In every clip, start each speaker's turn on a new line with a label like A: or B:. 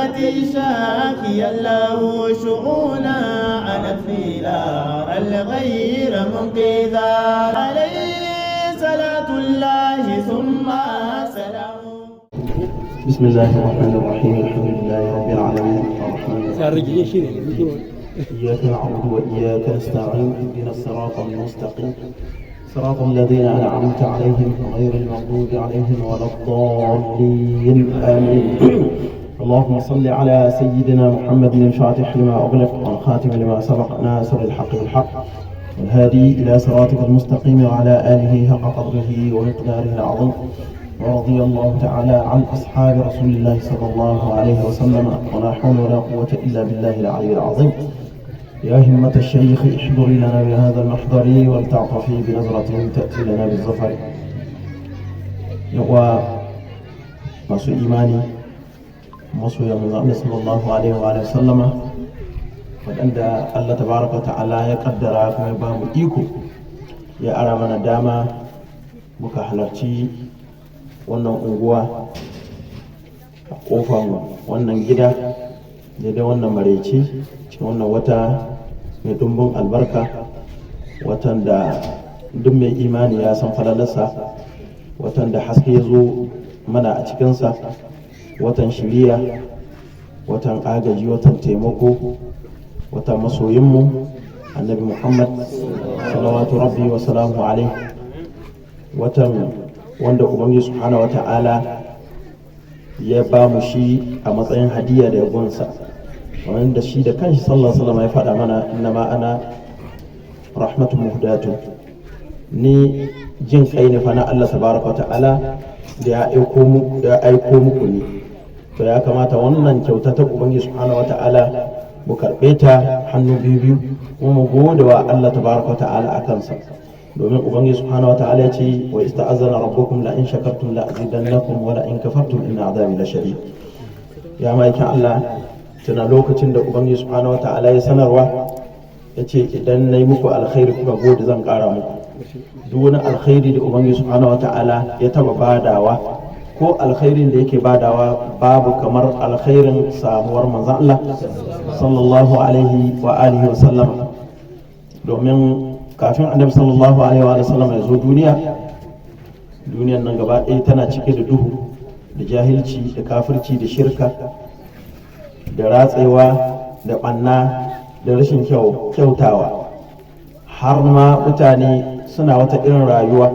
A: يأتي شاكيا له شؤونا أنت لا أرى الغير منقذا. عليه صلاة الله ثم سلام.
B: بسم الله الرحمن الرحيم. الحمد لله رب العالمين الرحمن الرحيم، إياك نعبد وإياك نستعين، اهدنا الصراط المستقيم، صراط الذين أنعمت عليهم غير المغضوب عليهم ولا الضالين، آمين. اللهم صل على سيدنا محمد الفاتح لما أغلق والخاتم لما سبق، ناصر الحق بالحق، والهادي إلى صراطك المستقيم، وعلى آله حق قدره ومقداره العظيم. ورضي الله تعالى عن أصحاب رسول الله صلى الله عليه وسلم، ولا حول ولا قوة إلا بالله العلي العظيم. يا همة الشيخ احضري لنا بهذا المحضر، ولتعطفي بنظرة تأتي لنا بالظفر. 'Yan uwa masu imani، masoya manzo Allah sallallahu alaihi wa sallama، waɗanda Allah tabaraka wa ta'ala ya kaddara kuma ya ba mu iko، ya ara mana dama muka halarci wannan unguwa a kofan wannan gida daidai wannan maraice cikin wannan wata mai dumbin albarka، watan da duk mai imani ya san falalarsa، watan da haske ya zo mana a cikinsa، watan shiriya، watan agaji، watan taimako، watan masoyinmu Annabi Muhammad salawatu rabbi wa salamu alaihi، watan wanda Ubangiji subhanahu wata'ala ya ba mu shi a matsayin hadiya da yabonsa، wanda shi da kanshi sallallahu alaihi wasallam ya faɗa mana: "Innama ana rahmatun muhdatun." Ni jin kai ne fa na Allah tabaraka ta'ala da ya aiko muku ne. To ya kamata wannan kyauta ta Ubangiji subhanahu wata'ala mu karɓe ta hannu biyu biyu، kuma mu gode wa Allah tabaraka ta'ala a kansa، domin Ubangiji subhanahu wata'ala ya ce: "Wa iz ta'azzana rabbukum la in shakartum la azidannakum wa la in kafartum inna azabi la shadid." Ya ma'aikin Allah، tuna lokacin da Ubangiji subhanahu wata'ala ya sanarwa، ya ce idan na yi muku alkhairi kuka gode, zan kara muku. Duk wani alkhairi da Ubangiji subhanahu wata'ala ya taba badawa ko alkhairin da yake badawa، babu kamar alkhairin samuwar manzon Allah sallallahu alaihi wa alihi wa sallam. Domin kafin Annabi sallallahu alaihi wa sallam ya zo duniya، duniyan nan gaba ɗaya tana cike da duhu da jahilci da kafirci da shirka da ratsewa da ɓanna da rashin kyautawa، har ma mutane suna wata irin rayuwa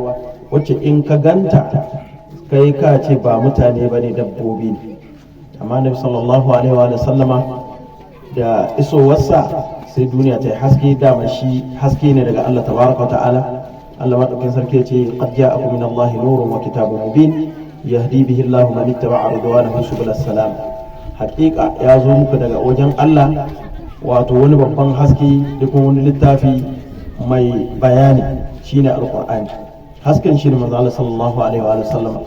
B: wacce in ka ganta kai ka ce ba mutane ba ne، dabbobi ne. Amma Nabi sallallahu alaihi wa sallama da isowarsa sai duniya ta yi haske. Dama shi haske ne daga Allah tabaraka wa ta'ala. Allah maɗaukin sarki ce: "Qad ja'akum min Allahi nurun wa kitabun mubin، yahdi bihi Allahu man ittaba'a ridwanahu subul salam." Haƙiƙa ya zo muku daga wajen Allah، wato wani babban haske da kuma wani littafi mai bayani، shine Alqur'ani. Hasken shi ne manzo Allah sallallahu alaihi wa sallam.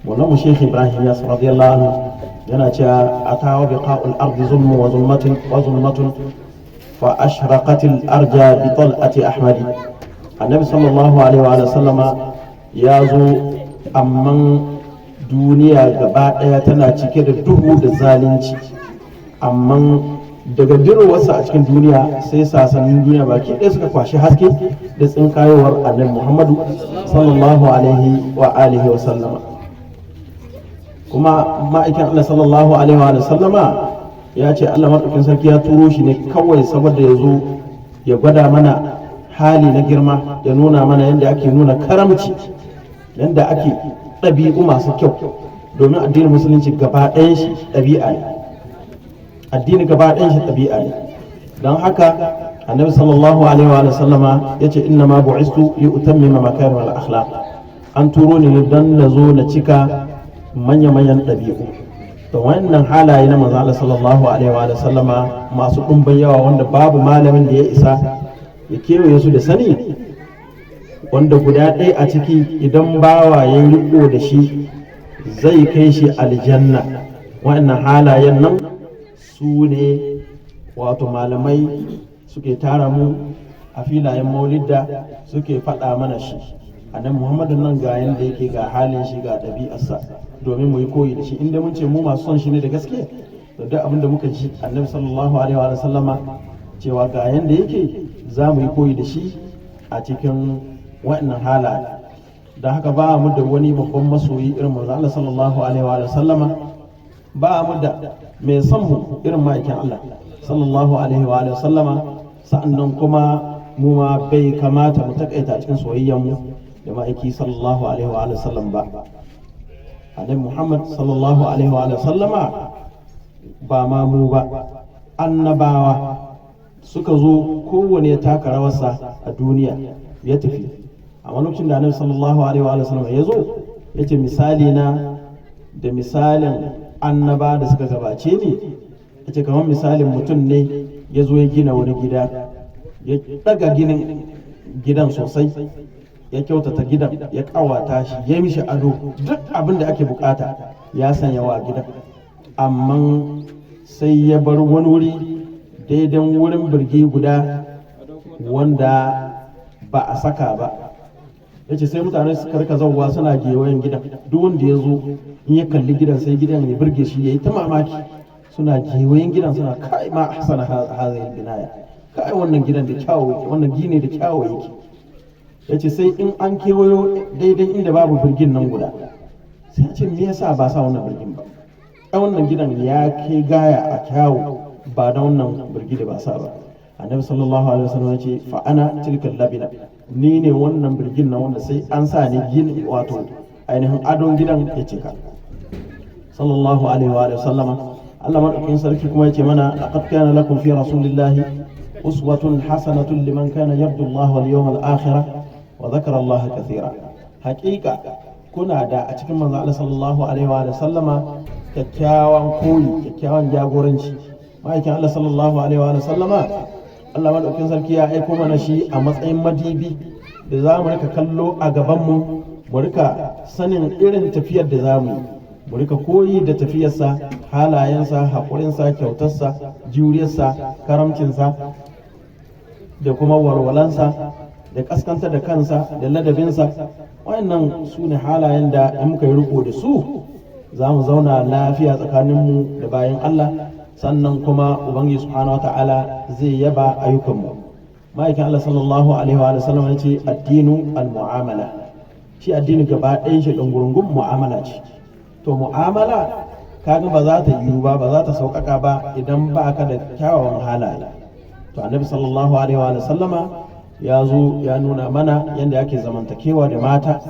B: Wannan mu Sheikh Ibrahim Yas radiyallahu anhu yana cewa: "Atawa biqa'ul ardi zulmun wa zulmatun wa zulmatun، fa ashraqat al arja bi tal'ati Ahmadi." Annabi sallallahu alaihi wa sallama ya zo، amma duniya gaba daya tana cike da duhu da zalunci. Amma daga dirowarsa a cikin duniya sai sasannin duniya baki ɗaya suka kwashi haske da tsinkayowar Annabi Muhammadu sallallahu alaihi wa alihi wa sallama. Kuma ma'aikin Allah sallallahu alaihi wa sallama ya ce Allah maɗaukin sarki ya turo shi ne kawai saboda ya zo ya gwada mana hali na girma، ya nuna mana yadda ake nuna karamci، yadda ake ɗabi'u masu kyau، domin addinin Musulunci gaba ɗayan shi ɗabi'a ne. Addini gaba ɗayan shi ɗabi'a ne. Don haka Annabi sallallahu alaihi wa sallama ya ce: "Inna ma bu'istu li utammima makarim al akhlaq." An turo ni ne don na zo na cika manya-manyan ɗabi'u. Da wannan halaye na manzo Allah sallallahu alaihi wa sallama masu ɗumbin yawa، wanda babu malamin da ya isa ya kewaye su da sani، wanda guda ɗaya a ciki idan bawa ya yi riko da shi zai kai shi aljanna. Wa'annan halayen nan su ne wato malamai suke tara mu a filayen maulidda suke faɗa mana shi: Annabi Muhammadu nan ga yanda yake، ga halin shi، ga ɗabi'arsa، domin mu yi koyi da shi, inda mun ce mu masu son shi ne da gaske. To duk abin da muka ji Annabi sallallahu alaihi wa sallama cewa ga yanda yake, za mu yi koyi da shi a cikin waɗannan halaye. Da haka ba mu da wani babban masoyi irin manzo Allah sallallahu alaihi wa sallama, ba mu da mai son mu irin ma'aikin Allah sallallahu alaihi wa sallama. Sa'annan kuma mu ma bai kamata mu takaita cikin soyayyar mu da ma'aiki sallallahu alaihi wa sallam ba. Annabi Muhammad sallallahu alaihi wa sallama, ba ma mu ba, annabawa suka zo, kowane ya taka rawarsa a duniya ya tafi. Amma lokacin da Annabi sallallahu alaihi wa sallam ya zo, ya ce misali na da misalin annaba da suka gabace ni, ya ce kamar misalin mutum ne ya zo ya gina wani gida, ya daga ginin gidan sosai, ya kyautata gidan, ya kawata shi, ya mishi ado, duk abin da ake bukata ya sanya wa gidan. Amma sai ya bar wani wuri daidan wurin birgi guda wanda ba a saka ba. Ya ce sai mutane suka rika zauwa suna gewayen gidan. Duk wanda ya zo, in ya kalli gidan, sai gidan ya burge shi, ya yi ta mamaki. Suna gewayen gidan suna: "Kai, ma ahsana hadhihi binaya! Kai, wannan gidan da kyawu yake, wannan gine da kyawu yake." Ya ce sai in an kewayo daidai inda babu birgin nan guda, sai a ce: "Me yasa ba sa wannan birgin ba? Ai wannan gidan ya kai gaya a kyawu ba da wannan birgi da ba sa ba." Annabi sallallahu alaihi wasallam ya ce: "Fa ana tilkal labina." Ni ne wannan birgin nan wanda sai an sa ni gini, wato ainihin adon gidan ya cika. Sallallahu alaihi wa sallama. Allah madaukakin sarki kuma ya ce mana: "Laqad kana lakum fi rasulillahi uswatun hasanatun liman kana yarju Allah wal yawmal akhir wa dhakara Allah kathira." Haqiqa kuna da a cikin manzo Allah sallallahu alaihi wa sallama kyakkyawan koyi, kyakkyawan jagoranci. Ma'aikin Allah sallallahu alaihi wa sallama, Allah madaukakin sarki ya aiko mana shi a matsayin madibi da za mu rika kallo a gabanmu, mu rika sanin irin tafiyar da za mu yi, mu rika koyi da tafiyarsa, halayensa, haƙurinsa, kyautarsa, juriyarsa, karamcinsa, da kuma walwalansa, da ƙaskantar da kansa, da ladabinsa. Wayannan su ne halayen da in muka yi riko da su, za mu zauna lafiya tsakaninmu da bayan Allah. Sannan kuma Ubangiji subhanahu wata'ala zai yaba ayyukanmu. Ma'aikin Allah sallallahu alaihi wa sallam ya ce: "Addinu al-mu'amala." Shi addini gaba ɗayan shi ɗungurungun mu'amala ce. To mu'amala kaga ba za ta yiwu ba, ba za ta sauƙaƙa ba idan ba ka da kyawawan halaye. To Annabi sallallahu alaihi wa sallama ya zo ya nuna mana yadda ake zamantakewa da mata,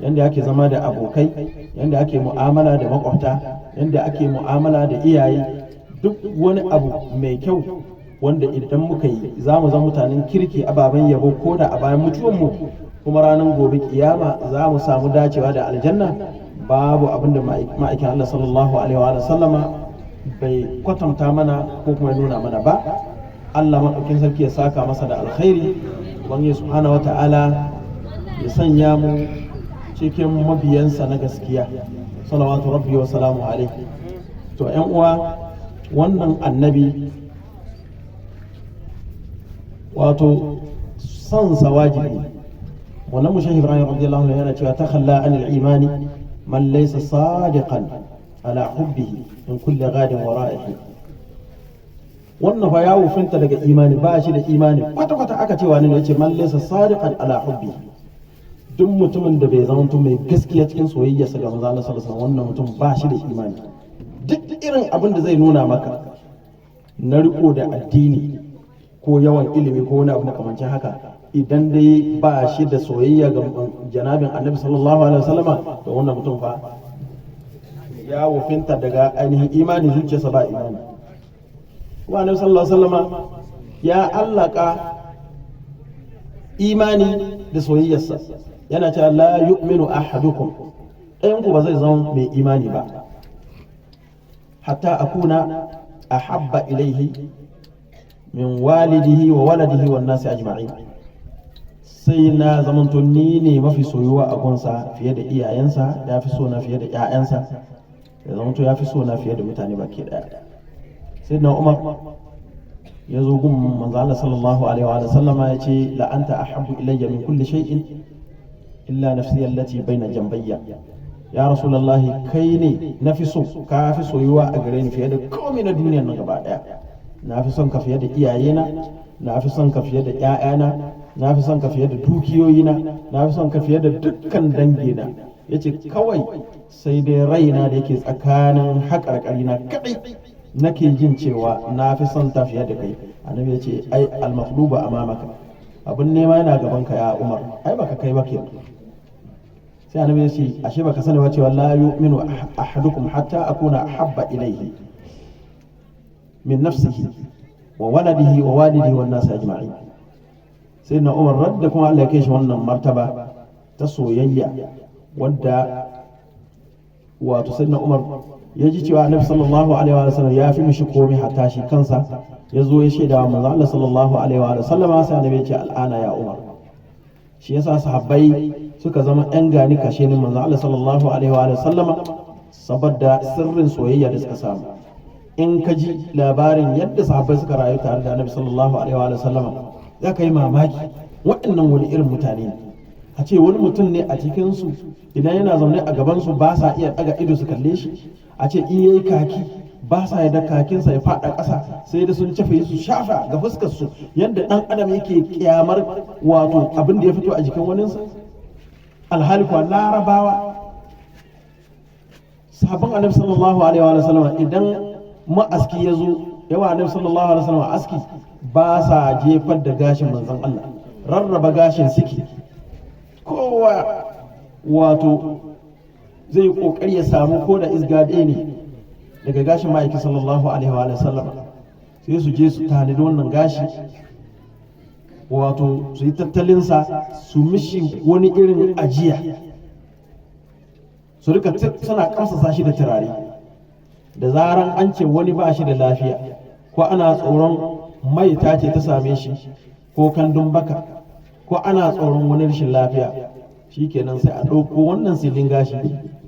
B: yadda ake zama da abokai, yadda ake mu'amala da makwabta, yadda ake mu'amala da iyaye. Duk wani abu mai kyau wanda idan muka yi, za mu zama mutanen kirki, ababen yabo ko da a bayan mutuwanmu, kuma ranar gobe kiyama za mu samu dacewa da aljanna. Babu abin da ma'aikin Allah sallallahu alaihi wa sallama bai kwatanta mana ko kuma nuna mana ba. Allah maɗaukin sarki ya saka masa da alkhairi. Ubangiji subhanahu wata'ala ya sanya mu cikin mabiyansa na gaskiya. Salawatu rabbi wa salamu alaihi. To yan uwa, wannan annabi, wato son sa wajibi. Wannan mushahi Ibrahim radiyallahu anhu yana cewa: "Takhalla anil imani man laysa sadiqan ala hubbihi min kulli ghadin wa ra'ihi." Wannan fa ya wufinta daga imani, ba shi da imani kwata kwata. Aka cewa ne yace: "Man laysa sadiqan ala hubbihi." Duk mutumin da bai zama mai gaskiya cikin soyayyarsa ga manzo Allah sallallahu alaihi wasallam, wannan mutum ba shi da imani. Duk irin abin da zai nuna maka na riko da addini ko yawan ilimi ko wani abu makamancin haka, idan dai ba shi da soyayya ga janabin Annabi sallallahu alaihi wasallama, to wannan mutum fa ya wufinta daga ainihin imani, zuciyarsa ba imani. Kuma Annabi sallallahu alaihi wasallama ya allaka imani da soyayyarsa. Yana cewa: "La yu'minu ahadukum," ɗayan ku ba zai zama mai imani ba, "hatta akuna ahabba ilaihi min walidihi wa waladihi wan nasi ajma'in," sai na zamanto ni ne mafi soyuwa a gunsa fiye da iyayensa, ya fi so na fiye da ƴaƴansa, ya zamanto ya fi so na fiye da mutane baki daya. Sai na Umar ya zo gun manzo Allah sallallahu alaihi wa sallama, ya ce: "La anta ahabbu ilayya min kulli shay'in illa nafsi allati baina jambayya." Ya Rasulullahi, kai ne na fi so, ka fi soyuwa a gare ni fiye da komai na duniyar nan gaba daya. Na fi son ka fiye da iyayena, na fi son ka fiye da ƴaƴana, na fi son ka fiye da dukiyoyina, na fi son ka fiye da dukkan dangina. Yace kawai sai dai raina da yake tsakanin haƙarƙarina kaɗai nake jin cewa na fi son ta fiye da kai. Annabi ya ce, ai al-maqluba amamaka, abin nema yana gaban ka ya Umar, ai baka kai ba kenan. Sai annabi ya ce, ashe baka sani ba cewa la yu'minu ahadukum hatta akuna ahabba ilayhi min nafsihi wa waladihi wa walidihi wan nas ajma'in. Sai na Umar radda kuma Allah ya kai shi wannan martaba ta soyayya, wadda wato sai na Umar ya ji cewa annabi sallallahu alaihi wa sallam ya fi mishi komai, hatta shi kansa. Ya zo ya shaida wa manzo Allah sallallahu alaihi wa sallama, sai annabi ya ce, al'ana ya Umar. Shi yasa sahabbai suka zama yan gani kashe ni manzo Allah sallallahu alaihi wa sallama, saboda sirrin soyayya da suka samu. In ka ji labarin yadda sahabbai suka rayu tare da annabi sallallahu alaihi wa sallama, za ka yi mamaki, waɗannan wani irin mutane ne? A ce wani mutum ne a cikinsu, idan yana zaune a gabansu ba sa iya ɗaga ido su kalle shi. A ce in yayi kaki, ba sa yadda kakinsa ya faɗa ƙasa, sai da sun cafe su shafa ga fuskarsu, yadda ɗan adam yake kyamar wato abin da ya fito a jikin waninsa. Alhali kuwa Larabawa, sahabban annabi sallallahu alaihi wa sallam, idan ma'aski ya zo yawa annabi sallallahu alaihi wa sallam aski, ba sa jefar da gashin manzon Allah, rarraba gashin suke. Kowa wato zai kokari ya samu ko da izga ɗaya ne daga gashin ma'aiki sallallahu alaihi wa sallam. Sai su je su tanadi wannan gashi, wato su yi tattalinsa, su mishi wani irin ajiya, su rika suna kamsasa shi da turare. Da zaran an ce wani ba shi da lafiya, ko ana tsoron maita ce ta same shi, ko kandun baka, ko ana tsoron wani rashin lafiya, shikenan sai a ɗauko wannan silin gashi,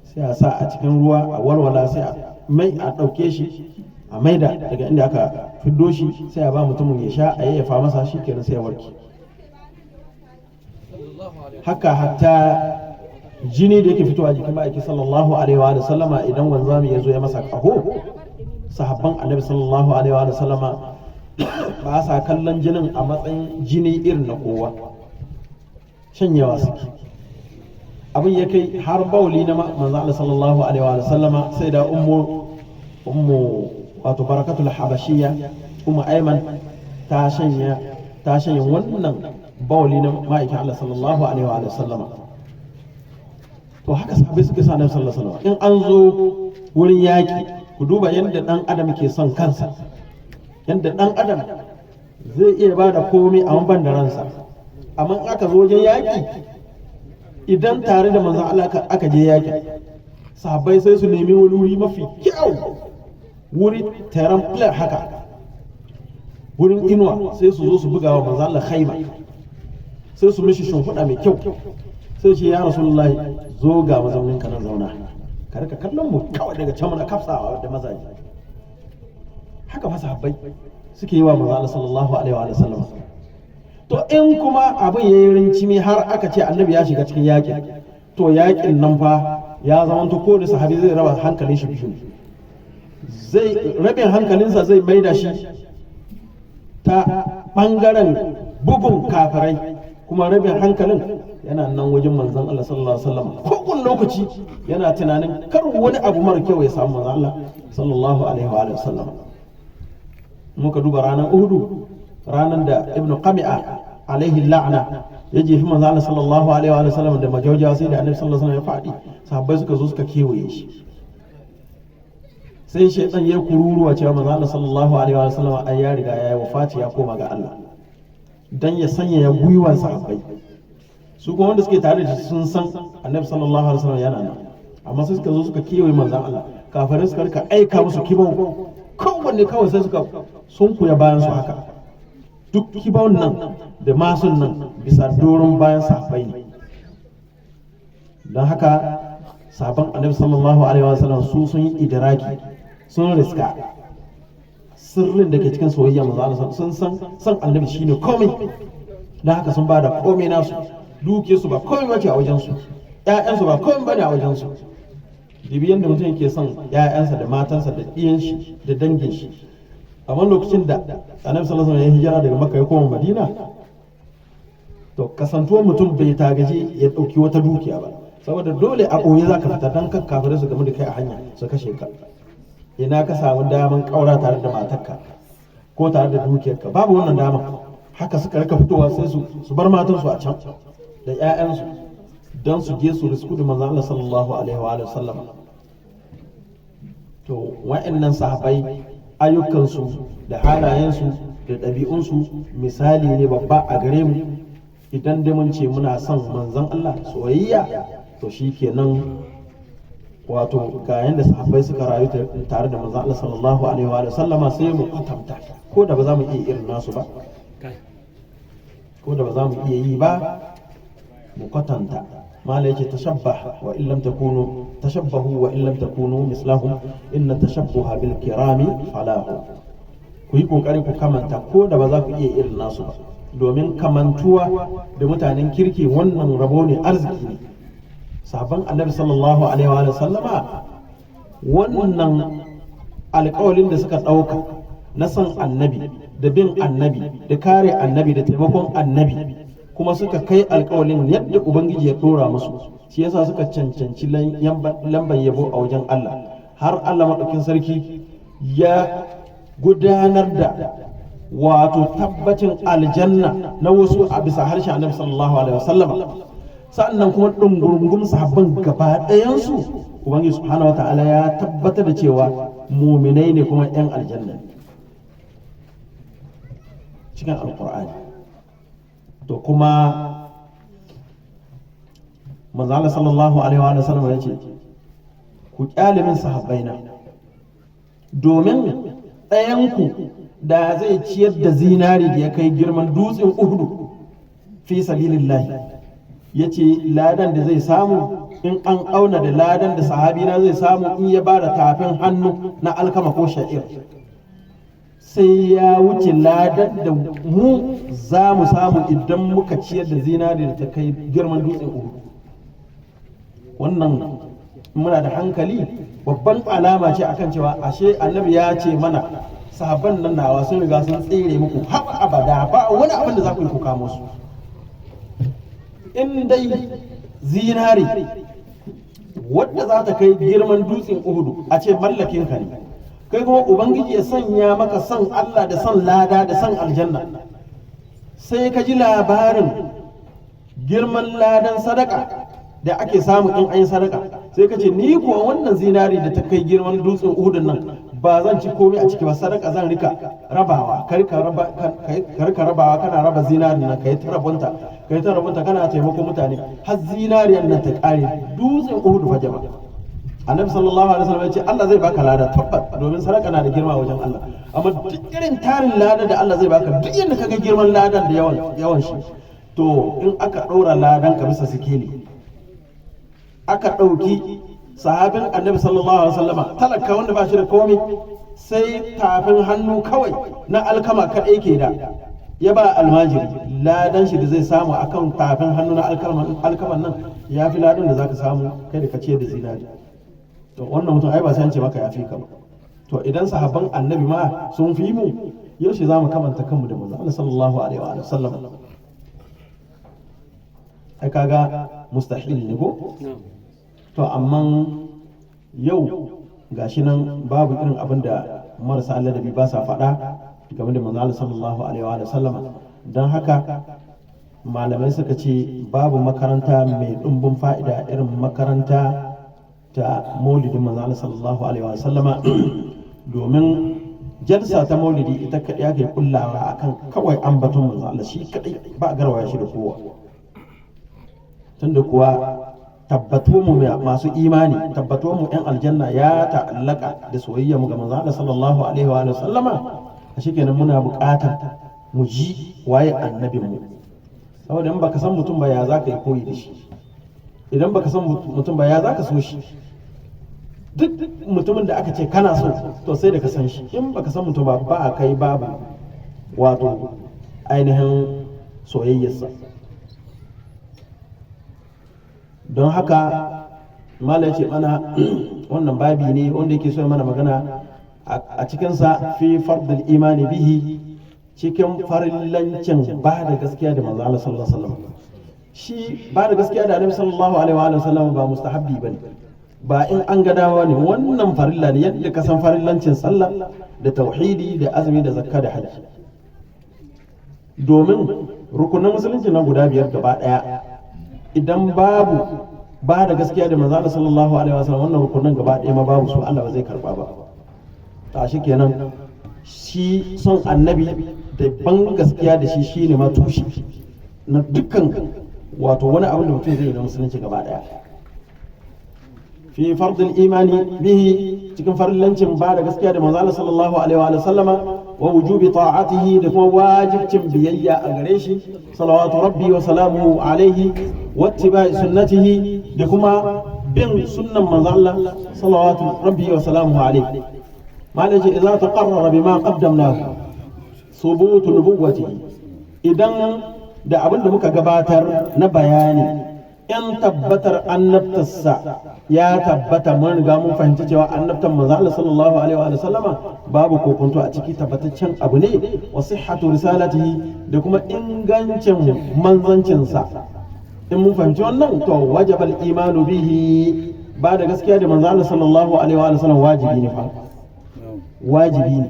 B: sai a sa a cikin ruwa a walwala, sai a mai a ɗauke shi a maida daga inda aka fiddo shi, sai a ba mutumin ya sha, a yayyafa masa, shikenan sai ya warke. Haka hatta jini da yake fitowa jikin ma'aiki sallallahu alaihi wa sallama, idan wanzami ya zo ya masa ƙaho, sahabban annabi sallallahu alaihi wa sallama ba sa kallon jinin a matsayin jini irin na kowa, shanyewa suke. Abin ya kai har bauli na manzo Allah sallallahu alaihi wa sallama, sai da ummu wato Barakatul Habashiyya, Ummu Ayman, ta shanya wannan bauli na ma'aikin Allah sallallahu alaihi wa sallama. To haka sahabbai suke sa annabi sallallahu alaihi wa sallam. In an zo wurin yaki, ku duba yadda dan adam ke son kansa, yadda dan adam zai iya ba da komai a ban da ransa. Amma in aka zo wajen yaki, idan tare da manzon Allah aka je yaki, sahabbai sai su nemi wani wuri mafi kyau, wuri taron filar haka, wurin inuwa, sai su zo su buga wa manzon Allah khaima, sai su mishi shimfiɗa mai kyau, sai ce, ya Rasulullahi, zo ga mazaunin ka na, zauna ka rika kallon mu kawai daga can muna kafsawa da mazaje. Haka fa sahabbai suke yi wa manzon Allah sallallahu alaihi wa sallam. To in kuma abin ya yi rincimi har aka ce annabi ya shiga cikin yakin, to yakin nan fa ya zama to ko da sahabi zai raba hankalin shi biyu, zai rabin hankalinsa zai maida shi ta bangaren bugun kafirai, kuma rabin hankalin yana nan wajen manzon Allah sallallahu alaihi wasallam. Kowane lokaci yana tunanin kar wani abu mara kyau ya samu manzon Allah sallallahu alaihi wa sallam. Muka duba ranar Uhudu, ranar da Ibn Qami'a alaihi la'na ya jefi manzo Allah sallallahu alaihi wa sallam da majaujawa, sai da annabi sallallahu alaihi wa sallam ya faɗi, sahabbai suka zo suka kewaye shi. Sai shaitan ya kururuwa cewa manzo Allah sallallahu alaihi wa sallam ai ya riga ya yi wafati, ya koma ga Allah, dan ya sanya ya gwiwan sahabbai. Su kuma wanda suke tare da shi sun san annabi sallallahu alaihi wa sallam yana nan, amma sai suka zo suka kewaye manzon Allah. Kafirai suka rika aika musu kibau, kowanne kawai sai suka sunkuya bayan su haka. Duk kibau nan da masun nan bisa doron bayan sahabbai ne. Don haka sabon annabi sallallahu alaihi wasallam su sun yi idraki, sun riska sirrin da ke cikin soyayya manzo Allah. Sun san san annabi shine komai, don haka sun bada komai nasu. Dukiyarsu ba komai bace a wajen su, ƴaƴansu ba komai bane a wajen su. Dibi yadda mutum yake son ‘ya'yansa da matansa da ɗiyan shi da dangin shi. Amma lokacin da Annabi sallallahu alaihi wasallam ya hijira daga Makka ya koma Madina, to kasantuwar mutum bai tagaji ya ɗauki wata dukiya ba, saboda dole a ɓoye za ka fita don kan kafirai su gamu da kai a hanya su kashe ka. Ina ka samu daman ƙaura tare da matarka ko tare da dukiyarka? Babu wannan dama. Haka suka rika fitowa, sai su bar matansu a can da 'ya'yansu don su je su risku da manzon Allah sallallahu alaihi wa sallam. To wa'annan sahabbai, ayyukansu da halayensu da ɗabi'unsu misali ne babba a gare mu. Idan dai mun ce muna son manzon Allah soyayya, to shikenan, wato ga yanda sahabbai suka rayu tare da manzon Allah sallallahu alaihi wa sallama, sai mu kwatanta, ko da ba za mu iya irin nasu ba, ko da ba za mu iya yi ba, mu kwatanta. Mala yake: tashabbah wa in lam takunu, tashabbahu wa in lam takunu mislahum, inna tashabbuha bil kirami falahu. Ku yi kokari ku kamanta, ko da ba za ku iya irin nasu ba, domin kamantuwa da mutanen kirki wannan rabo ne, arziki ne. Sabon Annabi sallallahu alaihi wa sallama, wannan alƙawalin da suka ɗauka na son Annabi da bin Annabi da kare Annabi da taimakon Annabi, kuma suka kai alƙawalin yadda Ubangiji ya ɗora musu, shi yasa suka cancanci lamban yabo a wajen Allah, har Allah maɗaukin sarki ya gudanar da wato tabbacin aljanna na wasu a bisa harshen Annabi sallallahu alaihi wasallam. Sannan kuma ɗungurungun sahabban gaba ɗayansu, Ubangiji subhanahu wata'ala ya tabbatar da cewa muminai ne kuma 'yan aljanna cikin Alkur'ani. To kuma manzo Allah sallallahu alaihi wa sallam ya ce: "Ku kyale min sahabbaina, domin ɗayanku da zai ciyar da zinari da ya kai girman dutsen Uhudu fi sabilillahi, ya ce ladan da zai samu, in an auna da ladan da sahabina zai samu in ya bada tafin hannu na alkama ko sha'ir, sai ya wuce ladan da mu za mu samu idan muka ciyar da zinari da ta kai girman dutsen Uhudu." Wannan muna da hankali, babban alama ce akan cewa ashe Annabi ya ce mana sahabban nan nawa sun riga sun tsere muku har abada, ba wani abin da za ku yi ku kamo su. In dai zinari wadda za ta kai girman dutsen Uhudu a ce mallakin ka ne, kai kuma Ubangiji ya sanya maka son Allah da son lada da son aljanna, sai ka ji labarin girman ladan sadaka da ake samu in an yi sadaka, sai ka ce ni kuwa wannan zinari da ta kai girman dutsen Uhudun nan ba zan ci komai a ciki ba, sadaka zan rika rabawa. Ka rika rabawa, kana raba zinari nan, kai ta rabonta, kai ta rabonta, kana taimako mutane har zinariyar nan ta kare, dutsen Uhudu fa jama'a. Annabi sallallahu alaihi wasallam ya ce Allah zai baka lada tabbat, domin sadaka na da girma wajen Allah. Amma duk irin tarin lada da Allah zai baka, duk yadda kaga girman ladan da yawan yawan shi, to in aka ɗora ladan ka bisa sikeli, aka ɗauki sahabin Annabi sallallahu alaihi wasallama talaka wanda ba shi da komai, sai tafin hannu kawai na alkama kaɗai ke da, ya ba almajiri, ladan shi da zai samu akan tafin hannu na alkaman nan ya fi ladan da zaka samu kai da ka ce da zinari. To wannan mutum ai ba sai an ce maka ya fi ka ba. To idan sahabban Annabi ma sun fi mu, yaushe za mu kamanta kanmu da manzo Allah sallallahu alaihi wa sallam? Ai kaga mustahil ne ko? To amma yau gashi nan babu irin abin da marasa ladabi ba sa faɗa game da manzo Allah sallallahu alaihi wa sallama. Don haka malamai suka ce babu makaranta mai ɗumbin fa'ida irin makaranta ta maulidin manzo Allah sallallahu alaihi wa sallama, domin jalsa ta maulidi ita kaɗai ake kullawa akan kawai ambaton manzo Allah shi kaɗai, ba a garwaya shi da kowa. Tunda kuwa tabbatu mu masu imani, tabbatu mu yan aljanna ya ta'allaka da soyayya mu ga manzo Allah sallallahu alaihi wa sallama, a shikenan muna buƙatar mu ji waye annabin mu. Saboda in baka san mutum ba, ya za ka yi koyi da shi? Idan baka san mutum ba, ya za ka so shi? Duk mutumin da aka ce kana so, to sai da ka san shi. In baka san mutum ba, ba a kai babu wato ainihin soyayyarsa. Don haka Mala yace mana wannan babi ne wanda yake so mana magana a cikinsa fi fardul imani bihi, cikin farillancin ba da gaskiya da manzo Allah sallallahu alaihi wasallam. Shi ba da gaskiya da Annabi sallallahu alaihi wa sallam ba mustahabbi bane, ba in an ga dawa ne, wannan farilla ne yadda ka san farillancin sallah da tauhidi da azumi da zakka da hajji. Domin rukunin musulunci na guda biyar gaba daya, idan babu ba da gaskiya da manzo Allah sallallahu alaihi wasallam, wannan rukunin gaba daya ma babu su, Allah ba zai karba ba. Ta shi kenan, shi son annabi da ban gaskiya da shi shine ma tushe na dukkan wato wani abin da mutum zai yi na musulunci gaba daya. Fi fardul imani bihi, cikin farillancin ba da gaskiya da manzo Allah sallallahu alaihi wa sallama, wa wujubi ta'atihi, da kuma wajibcin biyayya a gare shi, salawatu rabbi wa salamuhu alaihi, wa ittiba'i sunnatihi, da kuma bin sunnan manzo Allah salawatu rabbi wa salamuhu alaihi. Malai ce idza taqarrara bima qaddamnahu thubutu nubuwwatihi, idan da abin da muka gabatar na bayani in tabbatar annabtarsa ya tabbata, mun riga mun fahimci cewa annabtar manzo Allah sallallahu alaihi wa sallama babu kokonto a ciki, tabbataccen abu ne, wa sihhatu risalatihi, da kuma ingancin manzancinsa. In mun fahimci wannan, to wajabal imanu bihi, ba da gaskiya da manzo Allah sallallahu alaihi wa sallam wajibi ne fa, wajibi ne.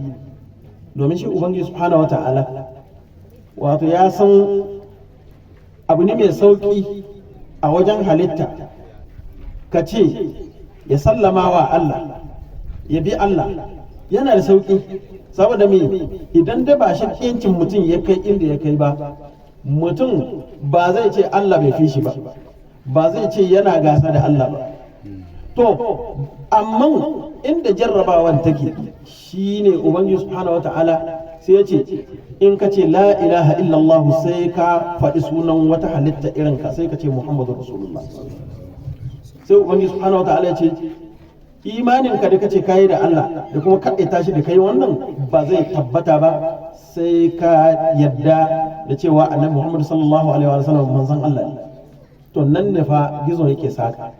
B: Domin shi Ubangiji subhanahu wa ta'ala wato ya san abu ne mai sauki a wajen halitta ka ce ya sallama wa Allah ya bi Allah, yana da sauki. Saboda me? Idan da ba shakkiyancin mutum ya kai inda ya kai ba, mutum ba zai ce Allah bai fi shi ba, ba zai ce yana gasa da Allah ba. To amma inda jarrabawan take shine Ubangiji subhanahu wata'ala sai ya ce in ka ce la ilaha illallah sai ka faɗi sunan wata halitta irin ka, sai ka ce Muhammadu Rasulullah. Sai Ubangiji subhanahu wata'ala ya ce imanin ka da kace kayi da Allah da kuma kaɗaita shi da kai, wannan ba zai tabbata ba sai ka yadda da cewa Annabi Muhammad sallallahu alaihi wa sallam manzon Allah ne. To nan ne fa gizo yake saka.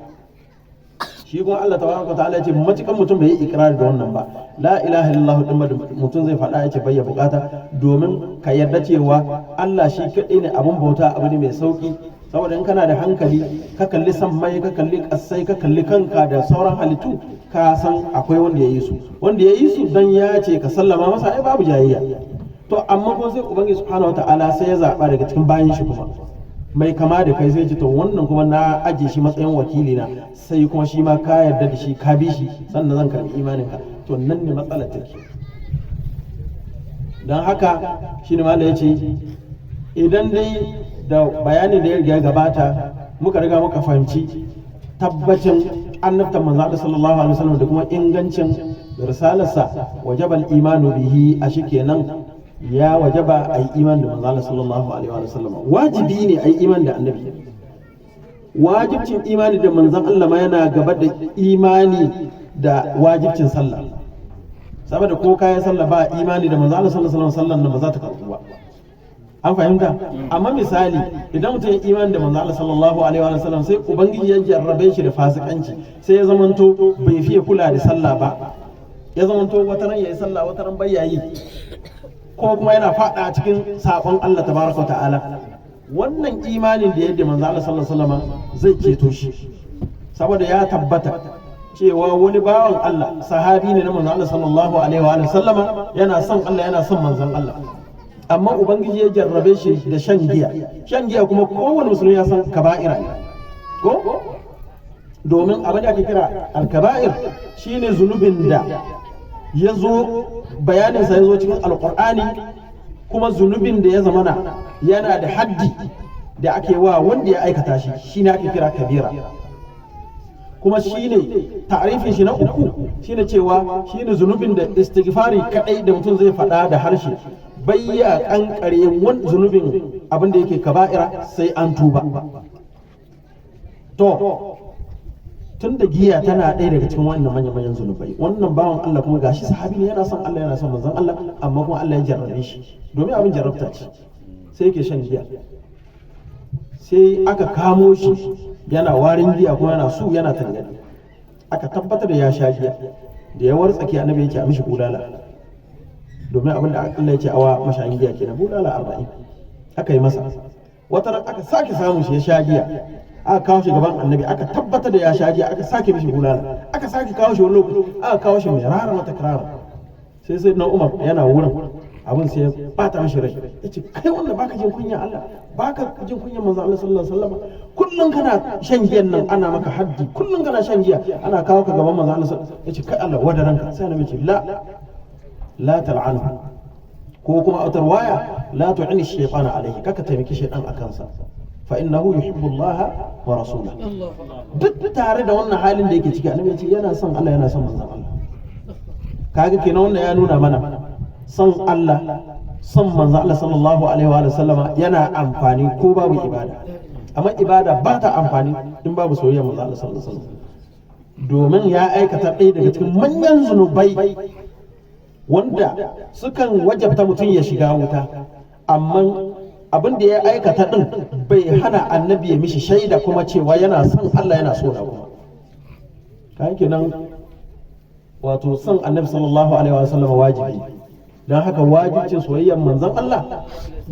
B: Shi kuma Allah tabaraka ta'ala yace matukan mutum bai yi ikrari da wannan ba, la ilaha illallah din ba mutum zai faɗa yace bai ya bukata, domin ka yarda cewa Allah shi kaɗai ne abun bauta abu ne mai sauki. Saboda in kana da hankali ka kalli sammai, ka kalli ƙasai, ka kalli kanka da sauran halittu, ka san akwai wanda ya yi su, wanda ya yi su dan ya ce ka sallama masa, ai babu jayayya. To amma kuma sai Ubangiji subhanahu wataala sai ya zaba daga cikin bayan shi kuma mai kama da kai, sai ce to wannan kuma na aje shi matsayin wakili na, sai kuma shi ma ka yarda da shi ka bi shi, sannan zan karbi imanin ka. To nan ne matsalar take. Don haka shi ne malai yace idan dai da bayanin da ya riga gabata muka riga muka fahimci tabbacin annabtan manzo Allah sallallahu alaihi wasallam da kuma ingancin risalarsa, wajabal imanu bihi, a kenan ya wajaba a yi iman da manzo Allah sallallahu alaihi wa sallam. Wajibi ne a yi iman da annabi. Wajibcin imani da manzon Allah ma yana gaba da imani da wajibcin sallah. Saboda ko kayan sallah ba imani da manzo Allah sallallahu alaihi wa sallam nan ba za ta karbu ba. An fahimta? Amma misali idan mutum ya imani da manzo Allah sallallahu alaihi wa sallam, sai Ubangiji ya jarrabe shi da fasikanci, sai ya zamanto bai fiye kula da sallah ba, ya zamanto wata ran yayi sallah wata ran bai yayi, ko kuma yana fada cikin sabon Allah tabaraka ta'ala, wannan imanin da yadda manzo Allah sallallahu alaihi wasallam zai ceto shi. Saboda ya tabbata cewa wani bawan Allah sahabi ne na manzo Allah sallallahu alaihi wa sallama, yana son Allah yana son manzon Allah, amma Ubangiji ya jarrabe shi da shan giya. Shan giya kuma kowane musulmi ya san kaba'ira ne ko? Domin abin da ake kira alkaba'ir shine zunubin da ya zo bayaninsa ya zo cikin Alkur'ani, kuma zunubin da ya zamana yana da haddi da ake wa wanda ya aikata shi, shine ake kira kabira. Kuma shine ta'arifin shi na uku shine cewa shine zunubin da istighfari kadai da mutum zai faɗa da harshe bayya kankare wani zunubin abin da yake kaba'ira, sai an tuba. To tun da giya tana ɗaya daga cikin wannan manya-manyan zunubai, wannan bawan Allah kuma gashi sahabi ne, yana son Allah yana son manzon Allah, amma kuma Allah ya jarrabe shi, domin abin jarrabta ce, sai yake shan giya. Sai aka kamo shi yana warin giya kuma yana su yana tangani, aka tabbatar da ya sha giya. Da ya wartsake, annabi ya ce a mishi bulala, domin abin da Allah ya ce awa mashayin giya kenan, bulala 40 aka yi masa. Wata ran aka sake samun shi ya sha giya, aka kawo shi gaban annabi, aka tabbatar da ya sha giya, aka sake mishi bulala. Aka sake kawo shi wani lokaci, aka kawo shi mai rara wata kirara. Sai na Umar yana wurin, abin sai ya bata mishi rai, ya ce, "Kai wanda baka jin kunya Allah, baka jin kunya manzo Allah sallallahu alaihi wasallam, kullun kana shan giyan nan ana maka haddi, kullun kana shan giya ana kawo ka gaban manzo Allah sallallahu." Ya ce, "Kai, Allah wadaranka." Sai annabi ce, "La, la tal'anhu," ko kuma a waya, "La tu'ini shaytana alaihi," kaka taimaki shaytan akan sa, "fa innahu yuhibbu Allah wa rasulahu." Duk tare da wannan halin da yake ciki, annabi ya ce yana son Allah, yana son manzon Allah. Kaga kenan wannan ya nuna mana son Allah, son manzon Allah sallallahu alaihi wa sallama yana amfani ko babu ibada, amma ibada ba ta amfani in babu soyayya manzon Allah sallallahu alaihi wasallam, domin ya aikata ɗaya daga cikin manyan zunubai wanda sukan wajabta mutum ya shiga wuta, amma abin da ya aikata din bai hana annabi ya mishi shaida kuma cewa yana son Allah, yana so na kuma. Kayan kenan, wato son annabi sallallahu alaihi wasallam wajibi. Don haka wajibcin soyayyar manzon Allah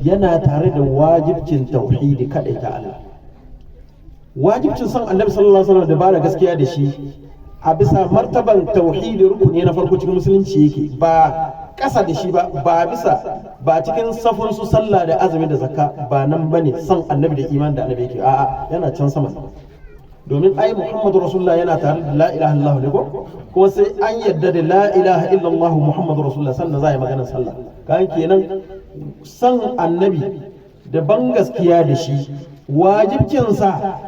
B: yana tare da wajibcin tauhidi, kadai ta Allah. Wajibcin son annabi sallallahu alaihi wasallam da bada gaskiya da shi a bisa martaban tauhidi, rukuni na farko cikin musulunci yake, ba ƙasa da shi ba, ba bisa ba cikin safun su sallah da azumi da zakka ba nan bane son annabi da iman da annabi yake. A'a, yana can sama, domin ai Muhammadu Rasulullah yana tare da la ilaha illallah ne, ko kuma sai an yadda da la ilaha illallah Muhammadu Rasulullah sannan za a yi maganar sallah. Kan kenan san annabi da ban gaskiya da shi, wajibcinsa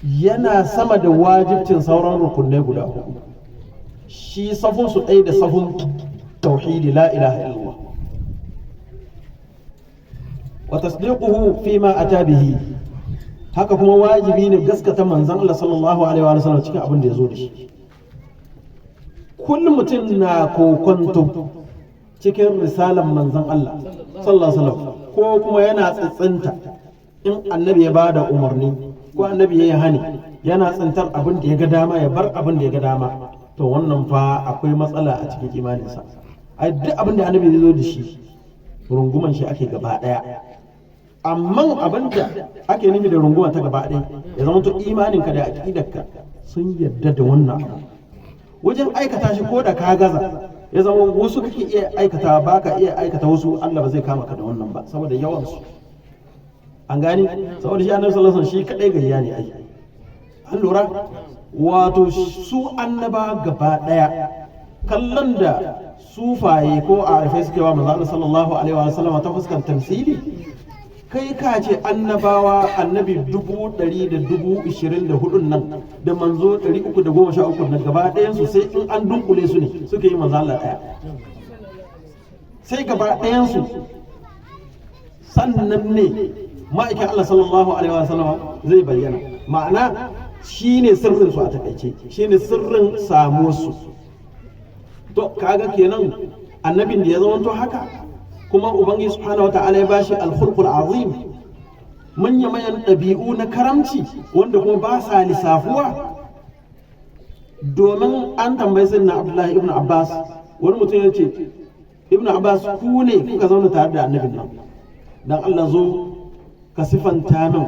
B: yana sama da wajibcin sauran rukunai guda hudu. Shi safun su ɗaya da safun tauhidi, la ilaha illallah. Wa tasdiquhu fi ma ata bihi, haka kuma wajibi ne gaskata manzon Allah sallallahu alaihi wa sallam cikin abin da ya zo da shi. Kullum mutum na kokonto cikin risalan manzon Allah sallallahu alaihi wasallam, ko kuma yana tsitsinta in annabi ya bada umarni ko annabi ya yi hani, yana tsintar abin da ya ga dama ya bar abin da ya ga dama, to wannan fa akwai matsala a cikin imaninsa. Ai duk abin da annabi ya zo da shi, runguman shi ake gaba daya. Amma abin da ake nufi da runguma ta gaba ɗaya, ya zama to imaninka da aƙidarka sun yarda da wannan abu. Wajen aikata shi, ko da ka gaza, ya zama wasu kake iya aikata, ba ka iya aikata wasu, Allah ba zai kama ka da wannan ba saboda yawan su. An gane? Saboda shi annabi sallallahu alaihi wasallam shi kadai gayya ne. Ai an lura, wato su annaba gaba daya, kallon da sufaye ko arifai suke wa manzo Allah sallallahu alaihi wasallam ta fuskan tamsili, kai ka ce annabawa, annabi 124,000 nan da manzo 313 nan, gaba ɗayansu sai in an dunkule su ne suka yi manzo Allah ɗaya, sai gaba ɗayansu sannan ne ma'aikin Allah sallallahu alaihi wasallam zai bayyana. Ma'ana shine sirrin su a takaice, shine sirrin samuwar su. To kaga kenan annabin da ya zama haka, kuma ubangiji subhanahu wata'ala ya bashi alkhulqul azim, manya manyan ɗabi'u na karamci wanda kuma ba sa lissafuwa. Domin an tambayi sayyidina Abdullahi ibn Abbas, wani mutum ya ce, "Ibn Abbas, ku ne kuka zauna tare da annabin nan, dan Allah zo ka sifanta min,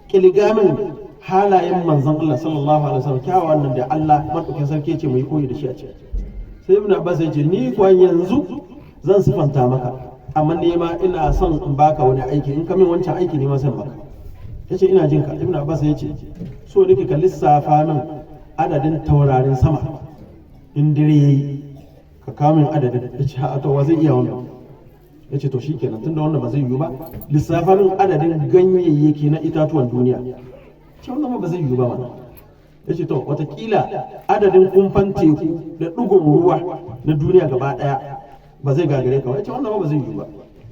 B: kilga min halayen manzon Allah sallallahu alaihi wasallam kyawawan nan da Allah madaukakin sarki ya ce mu yi koyi da shi a ciki." Sai Ibn Abbas ya ce, "Ni kuwa yanzu zan sifanta maka, amma ne ma ina son in baka wani aiki. In ka min wancan aiki, ne ma zan maka." Ya ce, "Ina jin ka." Ibn Abbas ya ce, "So nake ka lissafa min adadin taurarin sama in dare yayi, ka kawo min adadin." Ya ce, "A to, wa zai iya wannan?" Ya ce, "To shikenan, tunda wannan ba zai yiwu ba, lissafa min adadin ganyayyaki na itatuwan duniya." Ce, "Wannan ma ba zai yiwu ba mana." Ya ce, "To, watakila adadin kumfan teku da ɗigon ruwa na duniya gaba ɗaya ba zai gagare ka ba." Ya ce, "Wannan ma ba zai yiwu ba."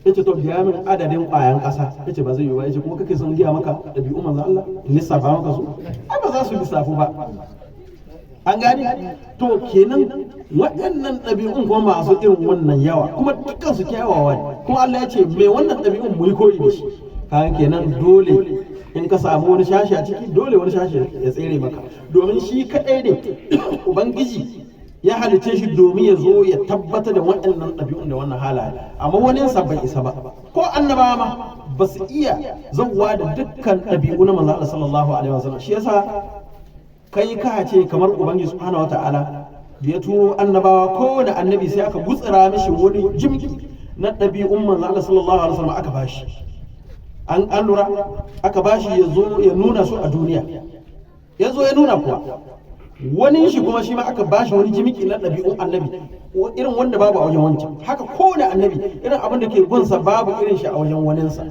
B: Ya ce, "To, biya min adadin ƙwayan ƙasa." Ya ce, "Ba zai yiwu ba." Ya ce, "Kuma kake son giya maka ɗabi'u manzo Allah in lissafa maka su? Ai ba za su lissafu ba." An gane? To kenan waɗannan ɗabi'un kuma masu irin wannan yawa, kuma dukkan su kyawawa ne, kuma Allah ya ce mai wannan ɗabi'un mu yi koyi da shi. Kayan kenan dole in ka samu wani shashi a ciki, dole wani shashi ya tsere maka, domin shi kadai ne Ubangiji ya halice shi domin ya zo ya tabbatar da waɗannan ɗabi'un da wannan halaye, amma wani bai isa ba, ko annabawa ma ba su iya zauwa da dukkan ɗabi'u na manzo Allah sallallahu alaihi wasallam. Shi yasa kai ka ce kamar Ubangiji subhanahu wata'ala da ya turo annabawa, kowane annabi sai aka gutsira mishi wani jimki na ɗabi'un manzo Allah sallallahu alaihi wasallam aka bashi, an lura, aka bashi ya zo ya nuna su a duniya. Ya zo ya nuna kuwa, wani shi kuma shi ma aka bashi wani jimiki na ɗabi'un annabi, irin wanda babu a wajen wancan. Haka kowane annabi irin abin da ke gunsa babu irin shi a wajen waninsa.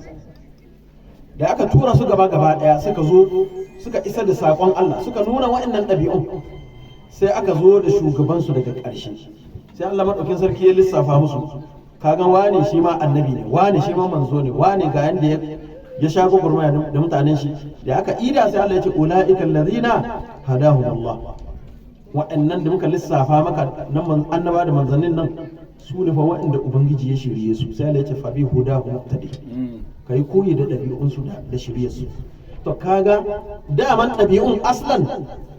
B: Da aka tura su gaba gaba ɗaya, suka zo suka isa da saƙon Allah, suka nuna waɗannan ɗabi'un, sai aka zo da shugabansu daga ƙarshe. Sai Allah maɗaukin sarki ya lissafa musu, kaga wane shi ma annabi ne, wane shi ma manzo ne, wane ga yanda ya sha gwagwarmaya da mutanen shi. Da aka ida, sai Allah ya ce: "Ula'ika allazina hadahumullah." Waɗannan da muka lissafa maka nan, annaba da manzannin nan, su ne fa waɗanda Ubangiji ya shirye su. Sai Allah ya ce: "Fa bi hudahu muqtadi." Kai koyi da ɗabi'un su da shirye su. To kaga daman ɗabi'un aslan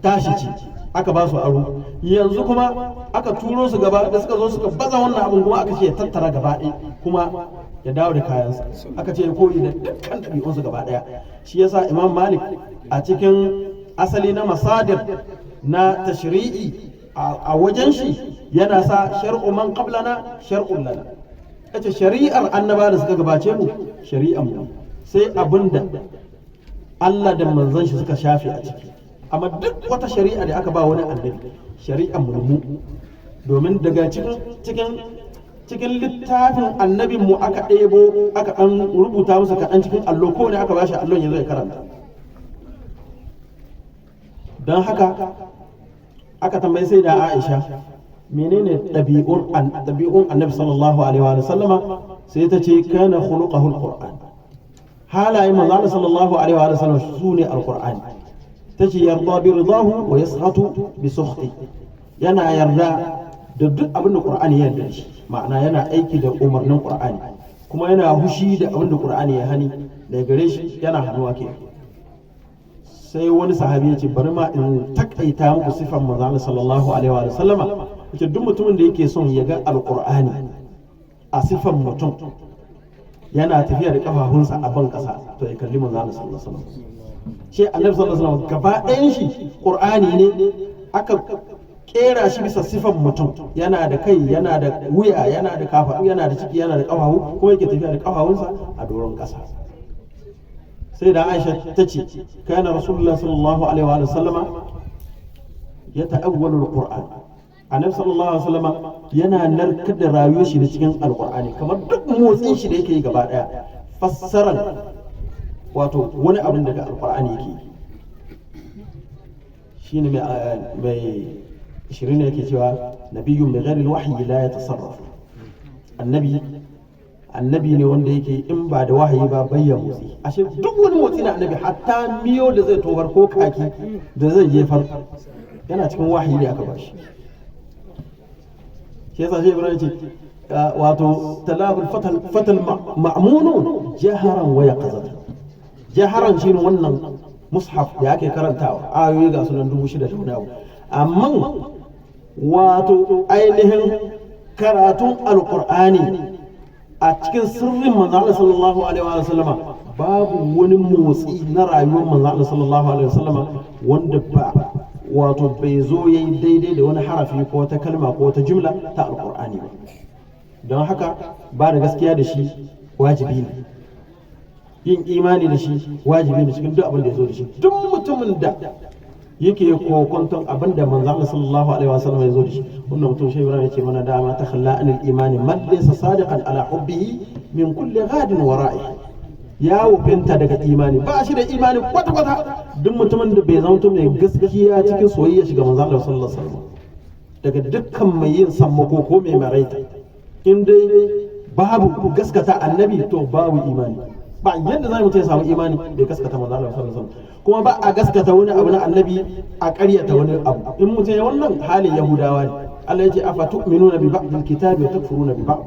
B: tashi ce aka ba su aro, yanzu kuma aka turo su gaba da suka zo suka baza wannan abin, kuma aka ce ya tattara gaba ɗaya kuma ya dawo da kayansa, aka ce ya koyi da dukkan ɗabi'unsu gaba ɗaya. Shi yasa Imam Malik a cikin asali na masadir na tashri'i a wajen shi yana sa "shar'u man qablana shar'un lana". Yace shari'ar annaba da suka gabace mu shari'ar mu, sai abinda Allah da manzon shi suka shafe a ciki, amma duk wata shari'a da aka ba wani annabi shari'ar mu mu, domin daga cikin littafin annabin mu aka ɗebo, aka ɗan rubuta musu kaɗan cikin allo, ko ne aka bashi allon ya zo ya karanta. Don haka aka tambayi sai da Aisha menene ɗabi'un annabi sallallahu alaihi wa sallama, sai ta ce: "Kana khuluquhu alquran." Halayen manzo Allah sallallahu alaihi wa sallam su ne alqur'ani. Ta ce: "Yarda bi ridahu wa yaskhatu bi sukhti." Yana yarda da duk abin da Qur'ani ya yarda da shi, ma'ana yana aiki da umarnin Qur'ani, kuma yana hushi da abin da Qur'ani ya hani daga gare shi, yana hannuwa ke. Sai wani sahabi ya ce: "Bari ma in takaita muku sifan manzo Allah sallallahu alaihi wa sallama." Yace duk mutumin da yake son ya ga alqur'ani a sifan mutum yana tafiya da kafafunsa a ban kasa, to ya kalli manzo Allah sallallahu alaihi wasallam. Shi annabi sallallahu alaihi wasallam gaba ɗayan shi Qur'ani ne, aka kera shi bisa sifan mutum, yana da kai, yana da wuya, yana da kafaɗu, yana da ciki, yana da kafafu, kuma yake tafiya da kafafunsa a doron ƙasa. Sai da Aisha ta ce: "Kana Rasulullah sallallahu alaihi wa sallama ya ta'awwalu alquran." Annabi sallallahu alaihi wa sallama yana narkar da rayuwar shi ne cikin alqur'ani, kamar duk motsin shi da yake yi gaba daya fassaran wato wani abin daga alqur'ani yake yi. Shine mai shirin yake cewa: "Nabiyyun bi ghairi alwahyi la yatasarraf." Annabi ne wanda yake in ba da wahayi ba bayyan motsi. Ashe duk wani motsi na annabi, hatta miyo da zai tobar ko kaki da zai jefar, yana cikin wahayi da aka bashi. Shi yasa shi Ibrahim ce wato talabul fatal ma'munu jaharan wa yaqazat. Jaharan shine wannan mushaf da ake karantawa, ayoyi ga sunan 6000 da wani abu, amma wato ainihin karatun alqur'ani a cikin sirrin manzo Allah sallallahu alaihi wa sallama, babu wani motsi na rayuwar manzo Allah sallallahu alaihi wa sallama wanda ba wato bai zo yayi daidai da wani harafi ko wata kalma ko wata jumla ta alqur'ani ba. Don haka ba da gaskiya da shi wajibi ne, yin imani da shi wajibi ne cikin duk abin da ya zo da shi. Duk mutumin da yake kokonton abin da manzo Allah sallallahu alaihi wasallam ya zo da shi, wannan mutum, shi Ibrahim yace mana dama ta khalla anil imani man laysa sadiqan ala hubbihi min kulli ghadin wara'i. Ya wufinta daga imani, ba shi da imani kwata kwata, duk mutumin da bai zama mai gaskiya cikin soyayya shiga manzo Allah sallallahu alaihi wasallam daga dukkan mai yin sammako ko mai maraita. In dai babu gaskata annabi, to babu imani. Ba yadda za mutum ya samu imani bai gaskata manzo Allah sallallahu alaihi wasallam. Kuma ba a gaskata wani abu na annabi a ƙaryata wani abu. In mutum ya wannan, halin Yahudawa ne. Allah ya ce: "Afa tu'minuna bi ba'dil kitabi wa takfuruna bi ba'd?"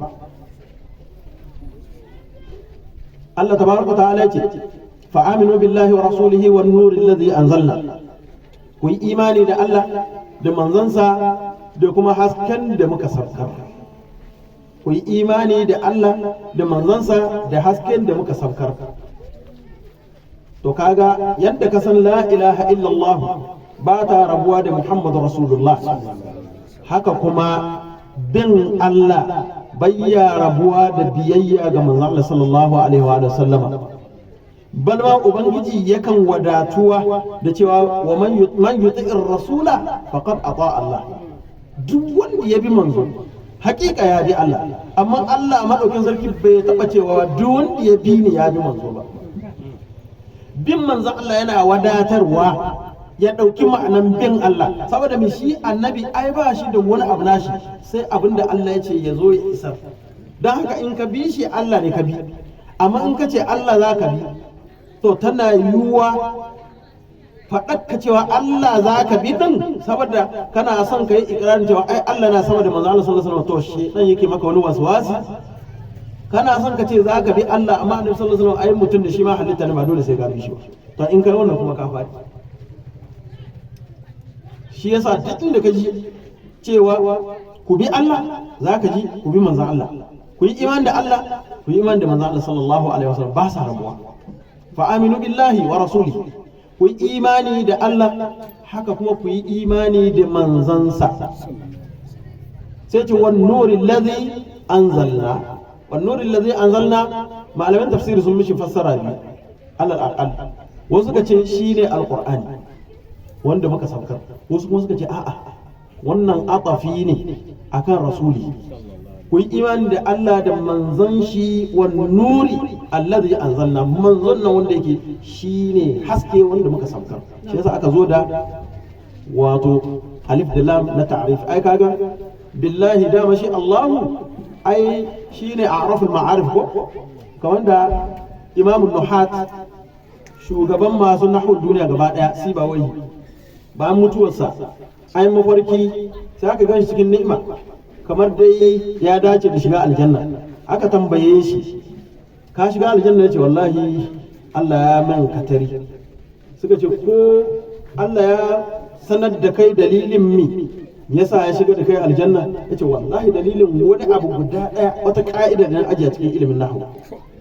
B: Allah tabaraka ta'ala ce fa aminu billahi wa rasulihi wan nuri alladhi anzalna. Ku yi imani da Allah da manzansa da kuma hasken da muka saukar. Ku yi imani da Allah da manzansa da hasken da muka saukar. To kaga yadda ka san la ilaha illallah ba ta rabuwa da Muhammadu Rasulullah, haka kuma bin Allah bayya rabuwa da biyayya ga manzon Allah sallallahu alaihi wa sallama. Bal ma ubangiji yakan wadatuwa da cewa wa man yuti'ir rasula faqad ata Allah. Duk wanda ya bi manzo hakika ya bi Allah, amma Allah madaukin sarki bai taba cewa duk wanda ya bi ni ya bi manzo ba. Bin manzon Allah yana wadatarwa ya ɗauki ma'anan bin Allah, saboda mai shi annabi ai ba shi da wani abu nashi sai abin da Allah ya ce ya zo ya isar. Don haka in ka bi shi Allah ne ka bi, amma in ka ce Allah za ka bi to tana yiwuwa faɗar ka cewa Allah za ka bi din, saboda kana son ka yi ikirarin cewa ai Allah na sama da manzo Allah sallallahu alaihi wasallam, to shedan yake maka wani waswasi. Kana son ka ce za ka bi Allah, amma annabi sallallahu alaihi wasallam ai mutum da shi ma halitta ne, ba dole sai ka bi shi ba. To in kai wannan kuma ka faɗi. Shi yasa duk inda ka ji cewa ku bi Allah, za ka ji ku bi manzon Allah, ku yi iman da Allah, ku yi iman da manzon Allah sallallahu alaihi wasallam, ba sa rabuwa. Fa aminu billahi wa rasulihi, ku yi imani da Allah, haka kuma ku yi imani da manzansa. Sai ce wan nuri allazi anzalna. Wan nuri allazi anzalna, malaman tafsiri sun mishi fassara biyu alal aqal. Wasu suka ce shine alqur'ani wanda muka saukar, wasu kuma suka ce a'a, wannan atafi ne akan rasuli. Ku yi imani da Allah da manzon shi, wa nuri allazi anzalna, manzon nan wanda yake shine haske wanda muka saukar. Shi yasa aka zo da wato alif da lam na ta'rif. Ai kaga billahi dama shi Allahu ai shine a'raful ma'arif, ko kamar da Imam Nuhat shugaban masu nahwu duniya gaba daya Sibawai, bayan mutuwarsa ai mafarki sai aka gan shi cikin ni'ima kamar dai ya dace da shiga aljanna. Aka tambaye shi, ka shiga aljanna? Ya ce wallahi Allah ya man katari. Suka ce ko Allah ya sanar da kai dalilin mi yasa ya shiga da kai aljanna? Ya ce wallahi dalilin wani abu guda ɗaya, wata ka'ida da na ajiye cikin ilimin nahu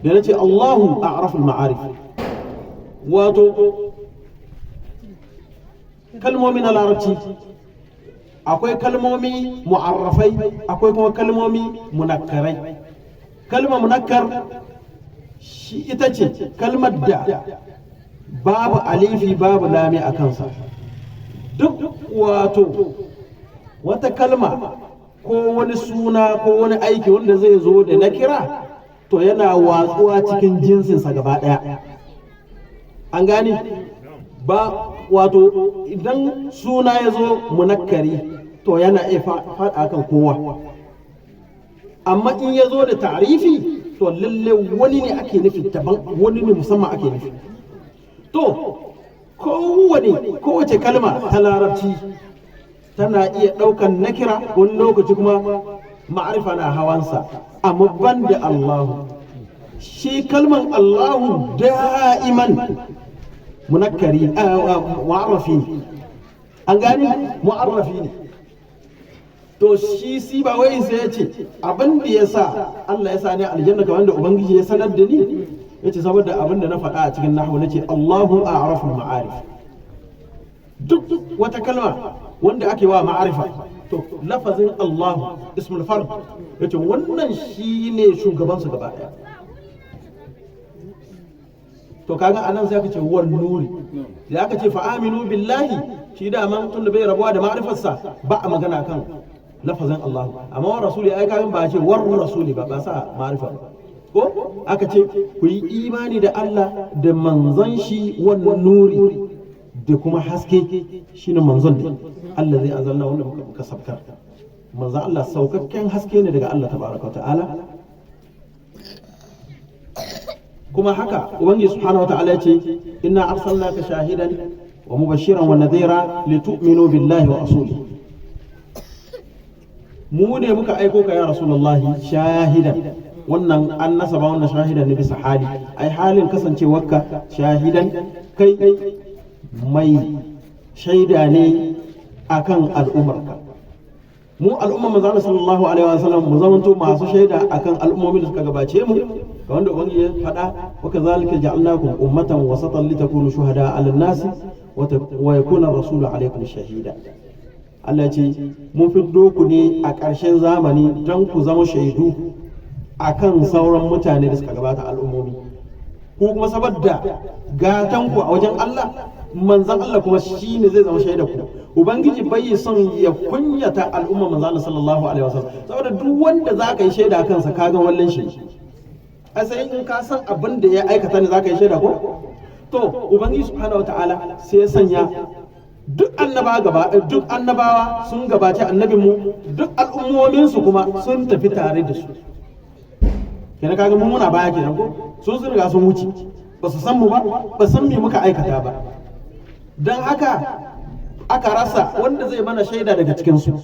B: da na ce Allahu a'raful ma'arif. Wato kalmomi na larabci akwai kalmomi mu'arrafai, akwai kuma kalmomi munakkarai. Kalmar munakkar shi ita ce kalmar da babu alifi babu lami a kansa. Duk wato wata kalma ko wani suna ko wani aiki wanda zai zo da na kira, to yana watsuwa cikin jinsinsa gaba ɗaya. An gane ba? Wato idan suna ya zo munakkari to yana iya faɗa kan kowa, amma in ya zo da ta'rifi to lalle wani ne ake nufi daban, wani ne musamman ake nufi. To kowane kowace kalma ta larabci tana iya ɗaukan nakira, wani lokaci kuma ma'arifa na hawansa, amma ban da Allahu. Shi kalman Allahu da'iman munakkari, mu'arrafi ne. An gane? Mu'arrafi ne. To shi si ba wai sai ya ce abin da ya sa Allah ya sa ni aljanna kamar da ubangiji ya sanar da ni, ya ce saboda abin da na faɗa a cikin nahwu, nace Allahu a'raful ma'arif. Duk wata kalma wanda ake wa ma'arifa, to lafazin Allahu ismul fard, yace wannan shine shugaban su gaba daya. To kaga anan sai aka ce wan nuri, sai aka ce fa aminu billahi. Shi da man tun da bai rabuwa da ma'rifarsa ba a magana kan lafazin Allahu. Amma wa rasuli ai kaga ba a ce war rasuli ba, ba sa ma'rifa ba, ko aka ce ku yi imani da Allah da manzon shi, wan nuri da kuma haske, shine manzon da Allah zai azalna wanda muka sabkar. Manzon Allah saukakken haske ne daga Allah tabaraka ta'ala. Kuma haka ubangiji subhanahu wa ta'ala ce inna arsalnaka shahidan wa mubashiran wa nadhira litu'minu billahi wa rasulihi. Mu ne muka aiko ka ya rasulullahi shahidan, Wannan an nasaba wannan shahidan ne bisa hali, ai halin kasancewarka shahidan, kai mai shaida ne akan al'ummarka. Mu al'umma manzo Allah sallallahu alaihi wasallam mu zamanto masu shaida akan al'ummomin da suka gabace mu, ga wanda ubangiji ya faɗa: "Wa kazalika ja'alnakum ummatan wasatan litakunu shuhada 'alan nasi wa yakuna rasulu 'alaykum shahida." Allah ya ce mun fiddo ku ne a ƙarshen zamani don ku zama shaidu akan sauran mutane da suka gabata, al'ummomi. Ku kuma saboda gatan ku a wajen Allah, manzan Allah kuma shi ne zai zama shaida ku. Ubangiji bai son ya kunyata al'umma manzan Allah sallallahu alaihi wasallam, saboda duk wanda za ka yi shaida kansa, ka ga wallan shi, a sai in ka san abin da ya aikata ne za ka yi shaida ko. To, Ubangiji subhanahu wataala sai ya sanya duk annaba gaba, duk annabawa sun gabace annabin mu, duk al'ummomin su kuma sun tafi tare da su. Kenan kaga mun muna baya kenan ko. Sun riga sun wuce, ba su san mu ba, ba san me muka aikata ba. Don haka aka rasa wanda zai mana shaida daga cikinsu.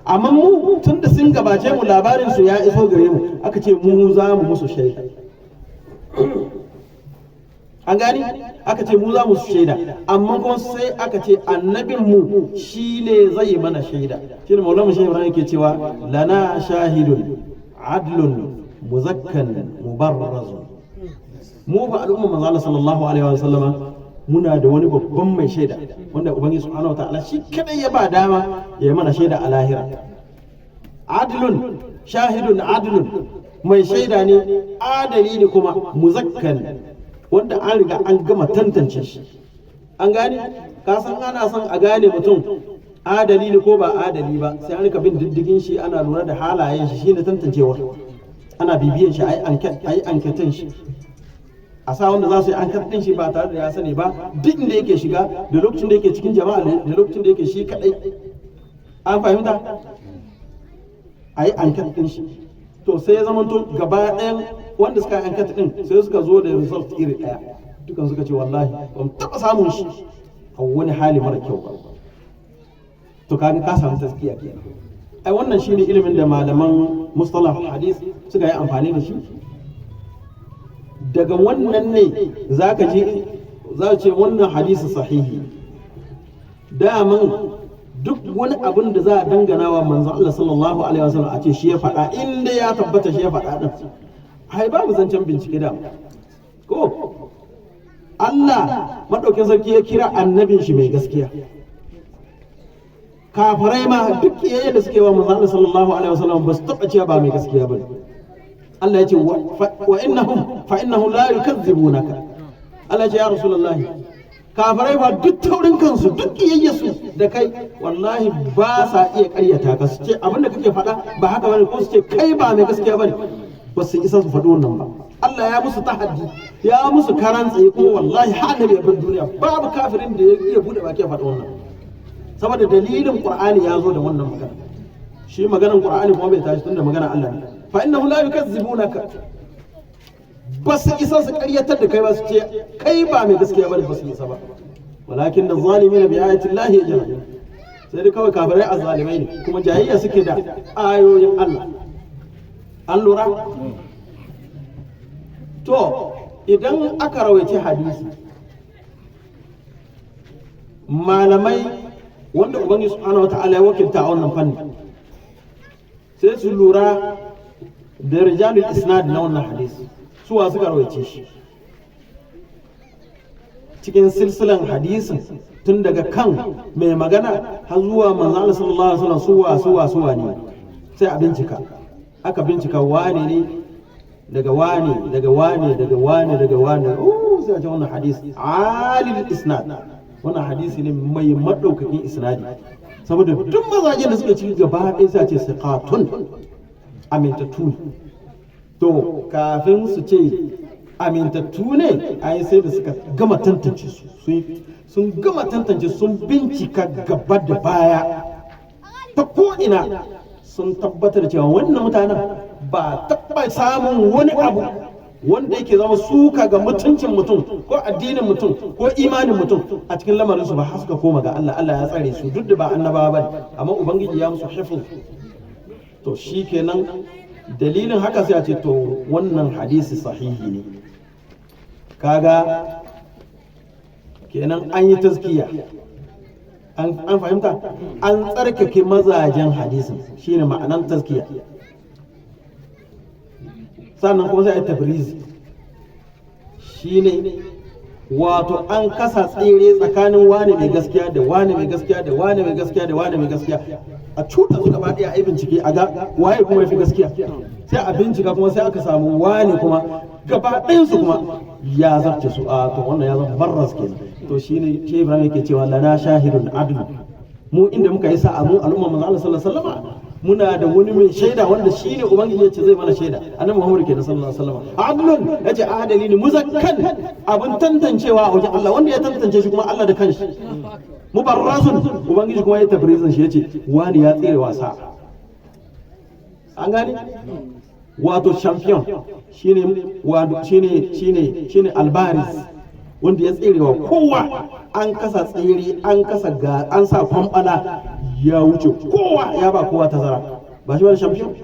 B: Amma mu tun da sun gabace mu, labarin su ya iso gare mu, aka ce mu za mu musu shaida. An gani, aka ce mu za mu shaida, amma kuma sai aka ce annabin mu shine zai mana shaida. Shine Maulana Shehu Ibrahim yake cewa: "Lana shahidun adlun muzakkan mubarrazun." Mu ba al'umma manzo Allah sallallahu alaihi wa sallama muna da wani babban mai shaida wanda Ubangiji subhanahu wa ta'ala shi kadai ya ba dama ya yi mana shaida a lahira. Adlun, shahidun adlun, mai shaida ne adali ne, kuma muzakkan, wanda an riga an gama tantance shi. An gane, ka san ana son a gane mutum adali ne ko ba adali ba, sai an rika bin diddigin shi, ana lura da halayen shi, shine tantancewa. Ana bibiyan shi, ai enquête shi, a sa wanda za su yi enquête din shi ba tare da ya sani ba, duk inda yake shiga, da lokacin da yake cikin jama'a, da lokacin da yake shi kadai. An fahimta? A yi enquête din shi. To, sai ya zamanto gaba ɗayan wanda suka yi enquête din sai suka zo da result iri ɗaya. Dukan suka ce wallahi ba mu taɓa samun shi a wani hali mara kyau ba. To, kaga ka samu taskiya kenan. Ai wannan shine ilimin da malaman mustalah hadith suka yi amfani da shi. Daga wannan ne zaka ji za ce wannan hadisi sahihi. Daman duk wani abin da za a dangana wa manzon Allah sallallahu alaihi wasallam, a ce shi ya faɗa, inda ya tabbata shi ya faɗa din, ai babu zancen bincike da ko. Allah madaukin sarki ya kira annabin shi mai gaskiya. Kafirai ma duk kiyaye da suke wa manzon Allah sallallahu alaihi wasallam, ba su taɓa cewa ba mai gaskiya ba. Allah ya ce: "Wa innahum fa innahum la yukazzibunaka." Allah ya ce: "Ya Rasulullahi, kafirai ba duk taurin kansu, duk kiyayyesu da kai, wallahi ba sa iya ƙaryata ka, su ce abin da kake faɗa ba haka bane, ko su ce kai ba mai gaskiya bane. Ba su isa su faɗi wannan ba." Allah ya musu tahaddi, ya musu karan tsaye, kuma wallahi har annabi ya bar duniya babu kafirin da ya iya bude baki ya faɗi wannan, saboda dalilin Qur'ani ya zo da wannan magana. Shi maganan Qur'ani kuma bai tashi, tunda magana Allah ne. Fa innahu la yukazzibunaka, ba su isa su ƙaryatar da kai ba, su ce kai ba mai gaskiya bane, ba su isa ba. Walakin az-zalimin bi ayati llahi yajhadun. Sai dai kawai kafirai azzalimai ne, kuma jayayya suke da ayoyin Allah. An lura? To, idan aka rawaice hadisi, malamai wanda Ubangiji subhanahu wa ta'ala ya wakilta a wannan fanni sai su lura da rijalul isnad na wannan hadisi, suwa suka rawaice shi cikin silsilan hadisin, tun daga kan mai magana har zuwa manzo Allah sallallahu alaihi wasallam, suwa ne. Sai a bincika. Aka bincika, wane ne daga wane, daga wane, daga wane, daga wane. Oh, sai a ce wannan hadisi alil isnad, wannan hadisi ne mai madaukakin isnadi, saboda duk mazajen da suka ci gaba ɗaya sai a ce siqatun, amintattu ne. To, kafin su ce amintattu ne, ai sai da suka gama tantance su, sun gama tantance, sun bincika gaba da baya ta ko'ina, sun tabbatar da cewa wannan mutanen ba taɓa samun wani abu wanda yake zama suka ga mutuncin mutum ko addinin mutum ko imanin mutum a cikin lamarinsu ba har suka koma ga Allah. Allah ya tsare su, duk da ba annabawa ba, amma Ubangiji ya musu hifz. To, shikenan. Dalilin haka sai a ce to wannan hadisi sahihi ne. Kaga kenan an yi tazkiya, an fahimta, an tsarkake mazajen hadisin, shine ma'anan tazkiya. Sannan kuma sai a yi tabrizi, shine wato an kasa tsere tsakanin wani mai gaskiya da wani mai gaskiya da wani mai gaskiya da wani mai gaskiya, a cuta su gaba ɗaya, a yi bincike a ga waye kuma ya fi gaskiya. Sai a bincika kuma sai aka samu wani kuma gaba ɗayansu kuma ya zarce su. A to wannan ya zama barras kenan. To shine shi Ibrahim yake cewa lana shahidun adlu. Mu inda muka yi sa'a, mu al'umma manzo Allah sallallahu alaihi wasallama, muna da wani mai shaida wanda shine ubangiji yace zai mana shaida, annabi Muhammad kenan sallallahu alaihi wasallam. Adlun, yace adali ne, muzakkan, abun tantancewa a wajen Allah, wanda ya tantance shi kuma Allah da kanshi. Mubarrazun, ubangiji kuma ya tabrizin shi, yace wani ya tsere wasa. An gane? Wato champion shine, wato shine albaris, wanda ya tserewa kowa. An kasa tsere, an kasa ga an sa kwambala, ya wuce kowa, ya ba kowa tazara, ba shi wani champion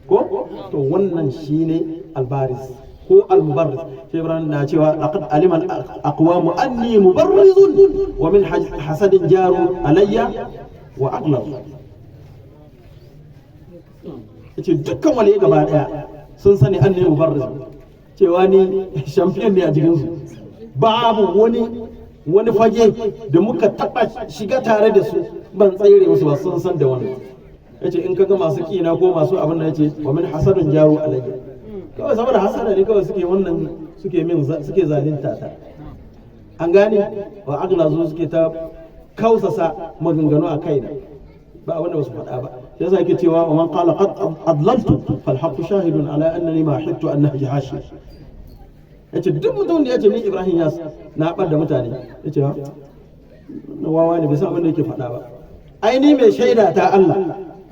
B: ko? To wannan shine albaris ko almubarriz. Sai Ibrahim na cewa laqad alima al-aqwamu anni mubarrizun wa min hasadin jaru alayya wa aghlab. Yace dukkan waliyi gaba daya sun sani anni mubarriz, cewa ni champion ne a cikin su. Babu wani fage da muka taba shiga tare da su ban tsere musu ba, sun san da wannan. Yace in kaga masu kina ko masu abin da, yace wa min hasadun jaru alayya, kawai saboda hasada ne kawai suke wannan, suke min, suke zalunta ta. An gane? Wa aglazu, suke ta kausasa maganganu a kaina, ba abin da basu faɗa ba. Sai yasa yake cewa wa man qala qad adlaltu fal haqqu shahidun ala annani ma hittu an nahji hashi. Yace duk mutum da yace ni Ibrahim Yas na bar da mutane, yace na wawa ne, bai san abin da yake faɗa ba. Ai ni mai shaida ta Allah,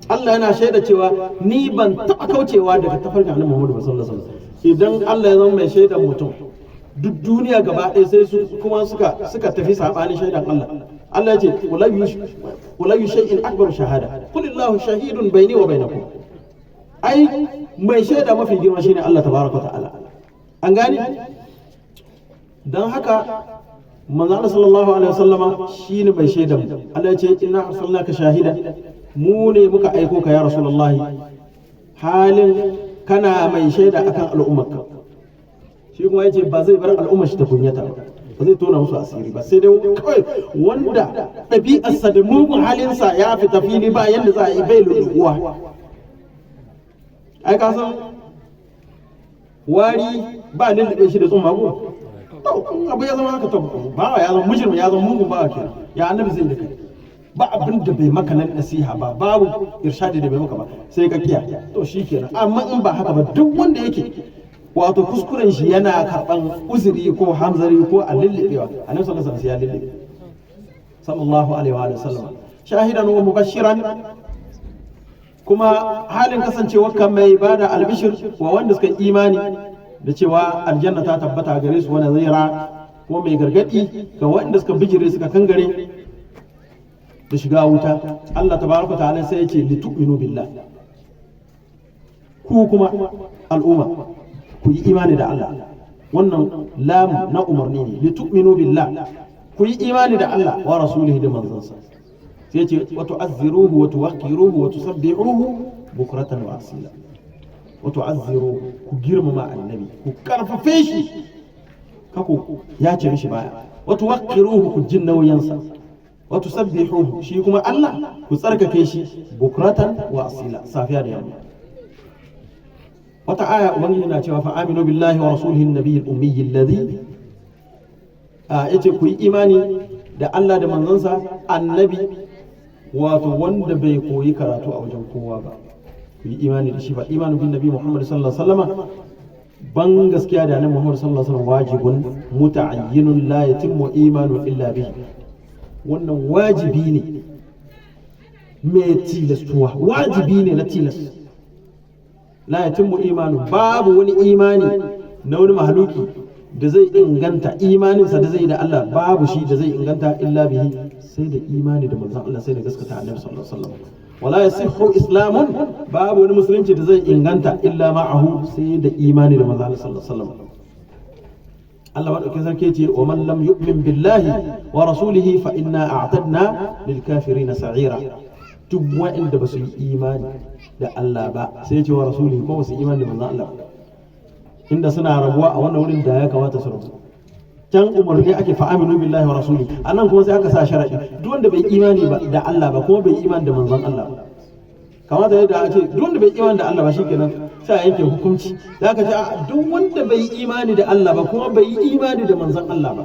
B: Allah yana shaida cewa ni ban taɓa kaucewa daga tafarkin Annabi Muhammadu sallallahu alaihi wasallam. Idan Allah ya zama mai shaidan mutum, duk duniya gaba ɗaya sai su kuma suka tafi saɓanin shaidan Allah. Allah ya ce wala shay'in akbar shahada qul illahu shahidun baini wa bainakum. Ai mai shaida mafi girma shine Allah tabaraka ta'ala. An gane? Dan haka manzo Allah sallallahu alaihi wasallama shine mai shaidan mu. Allah ya ce inna arsalnaka shahida, mu ne muka aiko ka ya rasulullahi, halin kana mai shaida akan al'ummarka. Shi kuma yace ba zai bar al'ummar shi ta kunyata ba, ba zai tona musu asiri ba, sai dai kawai wanda ɗabi'arsa da mugun halinsa ya fita fili, ba yanda za a yi, bai lulluwa. Ai ka san wari ba lullube shi da tsumma ko? To in abu ya zama haka, to bawa ya zama mujrim, ya zama mugun bawa kenan. Ya annabi zai da kai? Ba abin da bai maka nan nasiha ba, babu irshadi da bai maka ba, sai ka kiya, to shikenan. Amma in ba haka ba, duk wanda yake wato kuskuren shi yana karban uzuri ko hamzari ko a lullubewa, annabi sallallahu alaihi wasallam ya lullube sallallahu alaihi wa sallam. Shahidan wa mubashiran, kuma halin kasancewa kan mai bada albishir wa wanda suka imani da cewa aljanna ta tabbata gare su, wani zaira, kuma mai gargadi ga wanda suka bijire suka kangare da shiga wuta. Allah tabaraka ta'ala sai ya ce litu'minu billah, ku kuma al'umma ku yi imani da Allah. Wannan lam na umarni ne. Litu'minu billah, ku yi imani da Allah, wa rasulihi, da manzansa. Sai ce wa tu'azziruhu wa tuwaqqiruhu wa tusabbihuhu bukratan wa asila. Wa tu'azziruhu, ku girmama annabi, ku karfafe shi, kako ya ce mishi baya. Wa tuwaqqiruhu, ku jin nauyinsa. Wa tusabbihuhu, shi kuma Allah ku tsarkake shi, bukratan wa asila, safiya da yamma. Wata aya ubangiji na cewa fa aminu billahi wa rasulihi an-nabiyil ummi alladhi, yace ku yi imani da Allah da manzansa annabi, wato wanda bai koyi karatu a wajen kowa ba, ku yi imani da shi. Ba imanu bin nabi Muhammad sallallahu alaihi wasallama, ban gaskiya da annabi Muhammad sallallahu alaihi wasallam, wajibun muta'ayyinun la yatimmu imanu illa bihi. Wannan wajibi ne mai tilastuwa, wajibi ne na tilas. La yatimmu imanu, babu wani imani na wani mahaluki da zai inganta, imaninsa da zai yi da Allah babu shi da zai inganta, illa bihi, sai da imani da manzon Allah, sai da gaskata annabi sallallahu alaihi wasallam. Wala yasihhu islamun, babu wani musulunci da zai inganta illa ma'ahu, sai da imani da manzo Allah sallallahu alaihi wasallam. Allah madaukakin sarki ce: wa man lam yu'min billahi wa rasulihi fa inna a'tadna lil kafirin sa'ira. Duk wa'inda ba su yi imani da Allah ba, sai ce wa rasulihi, ko ba su yi imani da manzon Allah ba. Inda suna rabuwa a wannan wurin da ya kamata su rabu, can umarni ake fa aminu billahi wa rasulihi, anan kuma sai aka sa sharadi, duk wanda bai imani ba da Allah ba kuma bai imani da manzon Allah ba. Kamata yadda a ce duk wanda bai imani da Allah ba shikenan, sai a yanke hukunci. Za ka ce a duk wanda bai imani da Allah ba kuma bai imani da manzon Allah ba,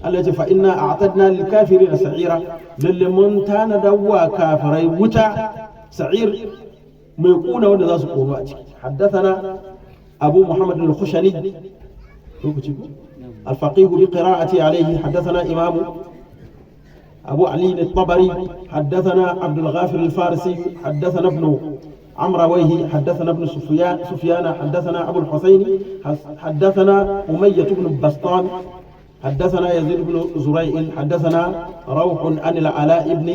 B: Allah ya ce fa inna a'tadna lil kafirin sa'ira, lalle mun tanada wa kafirai wuta sa'ir mai kuna wanda za su kono a ciki. Haddathana Abu Muhammad al-Khushani, lokaci ko, الفقيه بقراءة عليه، حدثنا إمام أبو علي الطبري، حدثنا عبد الغافر الفارسي، حدثنا ابن عمرويه، حدثنا ابن سفيان، حدثنا أبو الحسين، حدثنا أمية بن بسطام، حدثنا يزيد بن زريع، حدثنا روح عن العلاء بن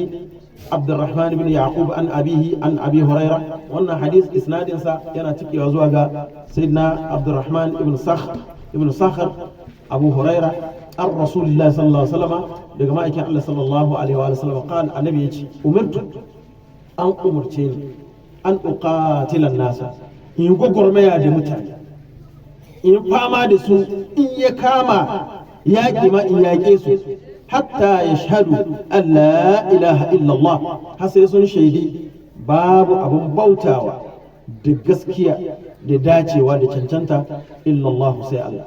B: عبد الرحمن بن يعقوب عن أبيه عن أبي هريرة. وأن حديث إسناد yana cikewa zuwa ga سيدنا عبد الرحمن بن صخر أبو هريرة عن رسول الله صلى الله عليه وسلم، daga ma'aikin Allah sallallahu alaihi wa sallam، قال، annabi yace: umirtu, an umurce ni, an uqatila nasa, in gwagwarmaya da mutane, in fama da su, in ya kama yaƙi ma in yaƙe su, hatta yashhadu an la ilaha illallah, har sai sun shaidi babu abun bautawa da gaskiya da dacewa da cancanta illallah, sai Allah,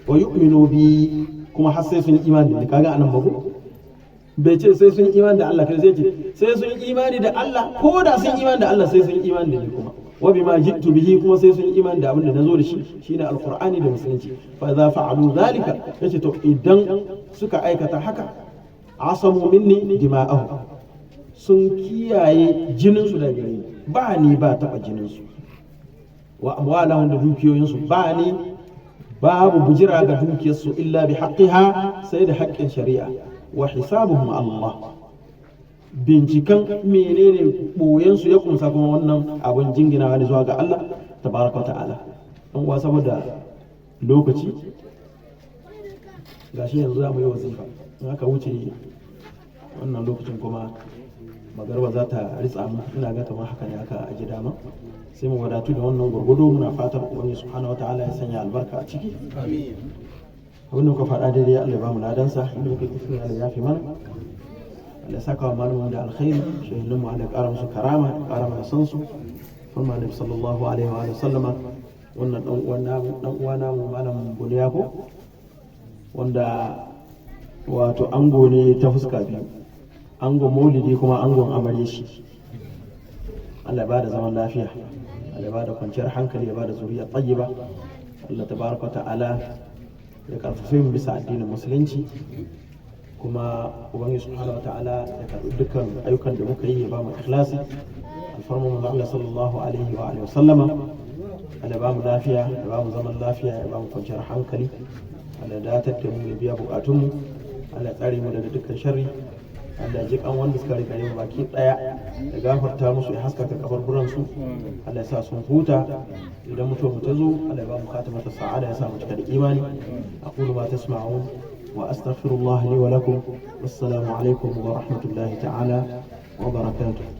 B: wa yu'minu bi, kuma har sai sun yi imani da. Kaga anan bago bai ce sai sun yi imani da Allah kai, sai ce sai sun yi imani da Allah. Ko da sun yi imani da Allah, sai sun yi imani da ni kuma, wa bima ji'tu bihi, kuma sai sun yi imani da abin da nazo da shi, shine alqur'ani da musulunci. Fa idza fa'alu zalika, yace to idan suka aikata haka, asamu minni dima'ahum, sun kiyaye jinin su daga gare ni, ba ni ba taba jinin su, wa amwalahum, da dukiyoyinsu, ba ni babu bujira ga dukiyarsu, illa bi haqqiha, sai da haƙƙin shari'a, wa hisabuhum Allah, binciken menene boyensu ya kumsa kuma wannan abun jinginawa ne zuwa ga Allah tabaraka ta'ala. An uwa, saboda lokaci, gashi yanzu za mu yi wazifa, in aka wuce wannan lokacin kuma magarba za ta ritsa mu. Ina ga kamar haka ne aka aji dama, sai mu wadatu da wannan gwargwado. Muna fatan Ubangiji subhanahu wataala ya sanya albarka a ciki. Abin da muka faɗa daidai, Allah ya ba mu ladansa. Inda muka kuskure, Allah ya fi mana. Allah ya saka wa malamin da alkhairi, shehunan mu, Allah ya ƙara musu karama, ya ƙara mana san su farma Annabi sallallahu alaihi wa sallama. Wannan dan uwan namu Malam Buniyako, wanda wato ango ne ta fuska biyu, angon maulidi kuma angon amarya shi, Allah ya bada zaman lafiya, Allah ya bada kwanciyar hankali, ya bada zuriya tayyiba. Allah tabaraka wa ta'ala ya karfafe mu bisa addinin musulunci, kuma Ubangiji subhanahu wa ta'ala ya karbi dukkan ayyukan da muka yi, ya ba mu ikhlasi, alfarma manzo Allah sallallahu alaihi wa alihi wa sallama. Allah ya ba mu lafiya, ya ba mu zaman lafiya, ya ba mu kwanciyar hankali. Allah ya datar da mu, ya biya bukatunmu. Allah ya tsare mu daga dukkan sharri. Allah ya ji kan wanda suka riga mu baki daya, ya gafarta musu, ya haskaka kabarburan su. Allah ya sa sun huta. Idan mutuwa mu ta zo, Allah ya ba mu khatimata sa'ada, ya sa mu cika da imani. Aqulu ma tasma'un wa astaghfirullah li wa lakum. Wassalamu alaikum wa rahmatullahi ta'ala wa barakatuh.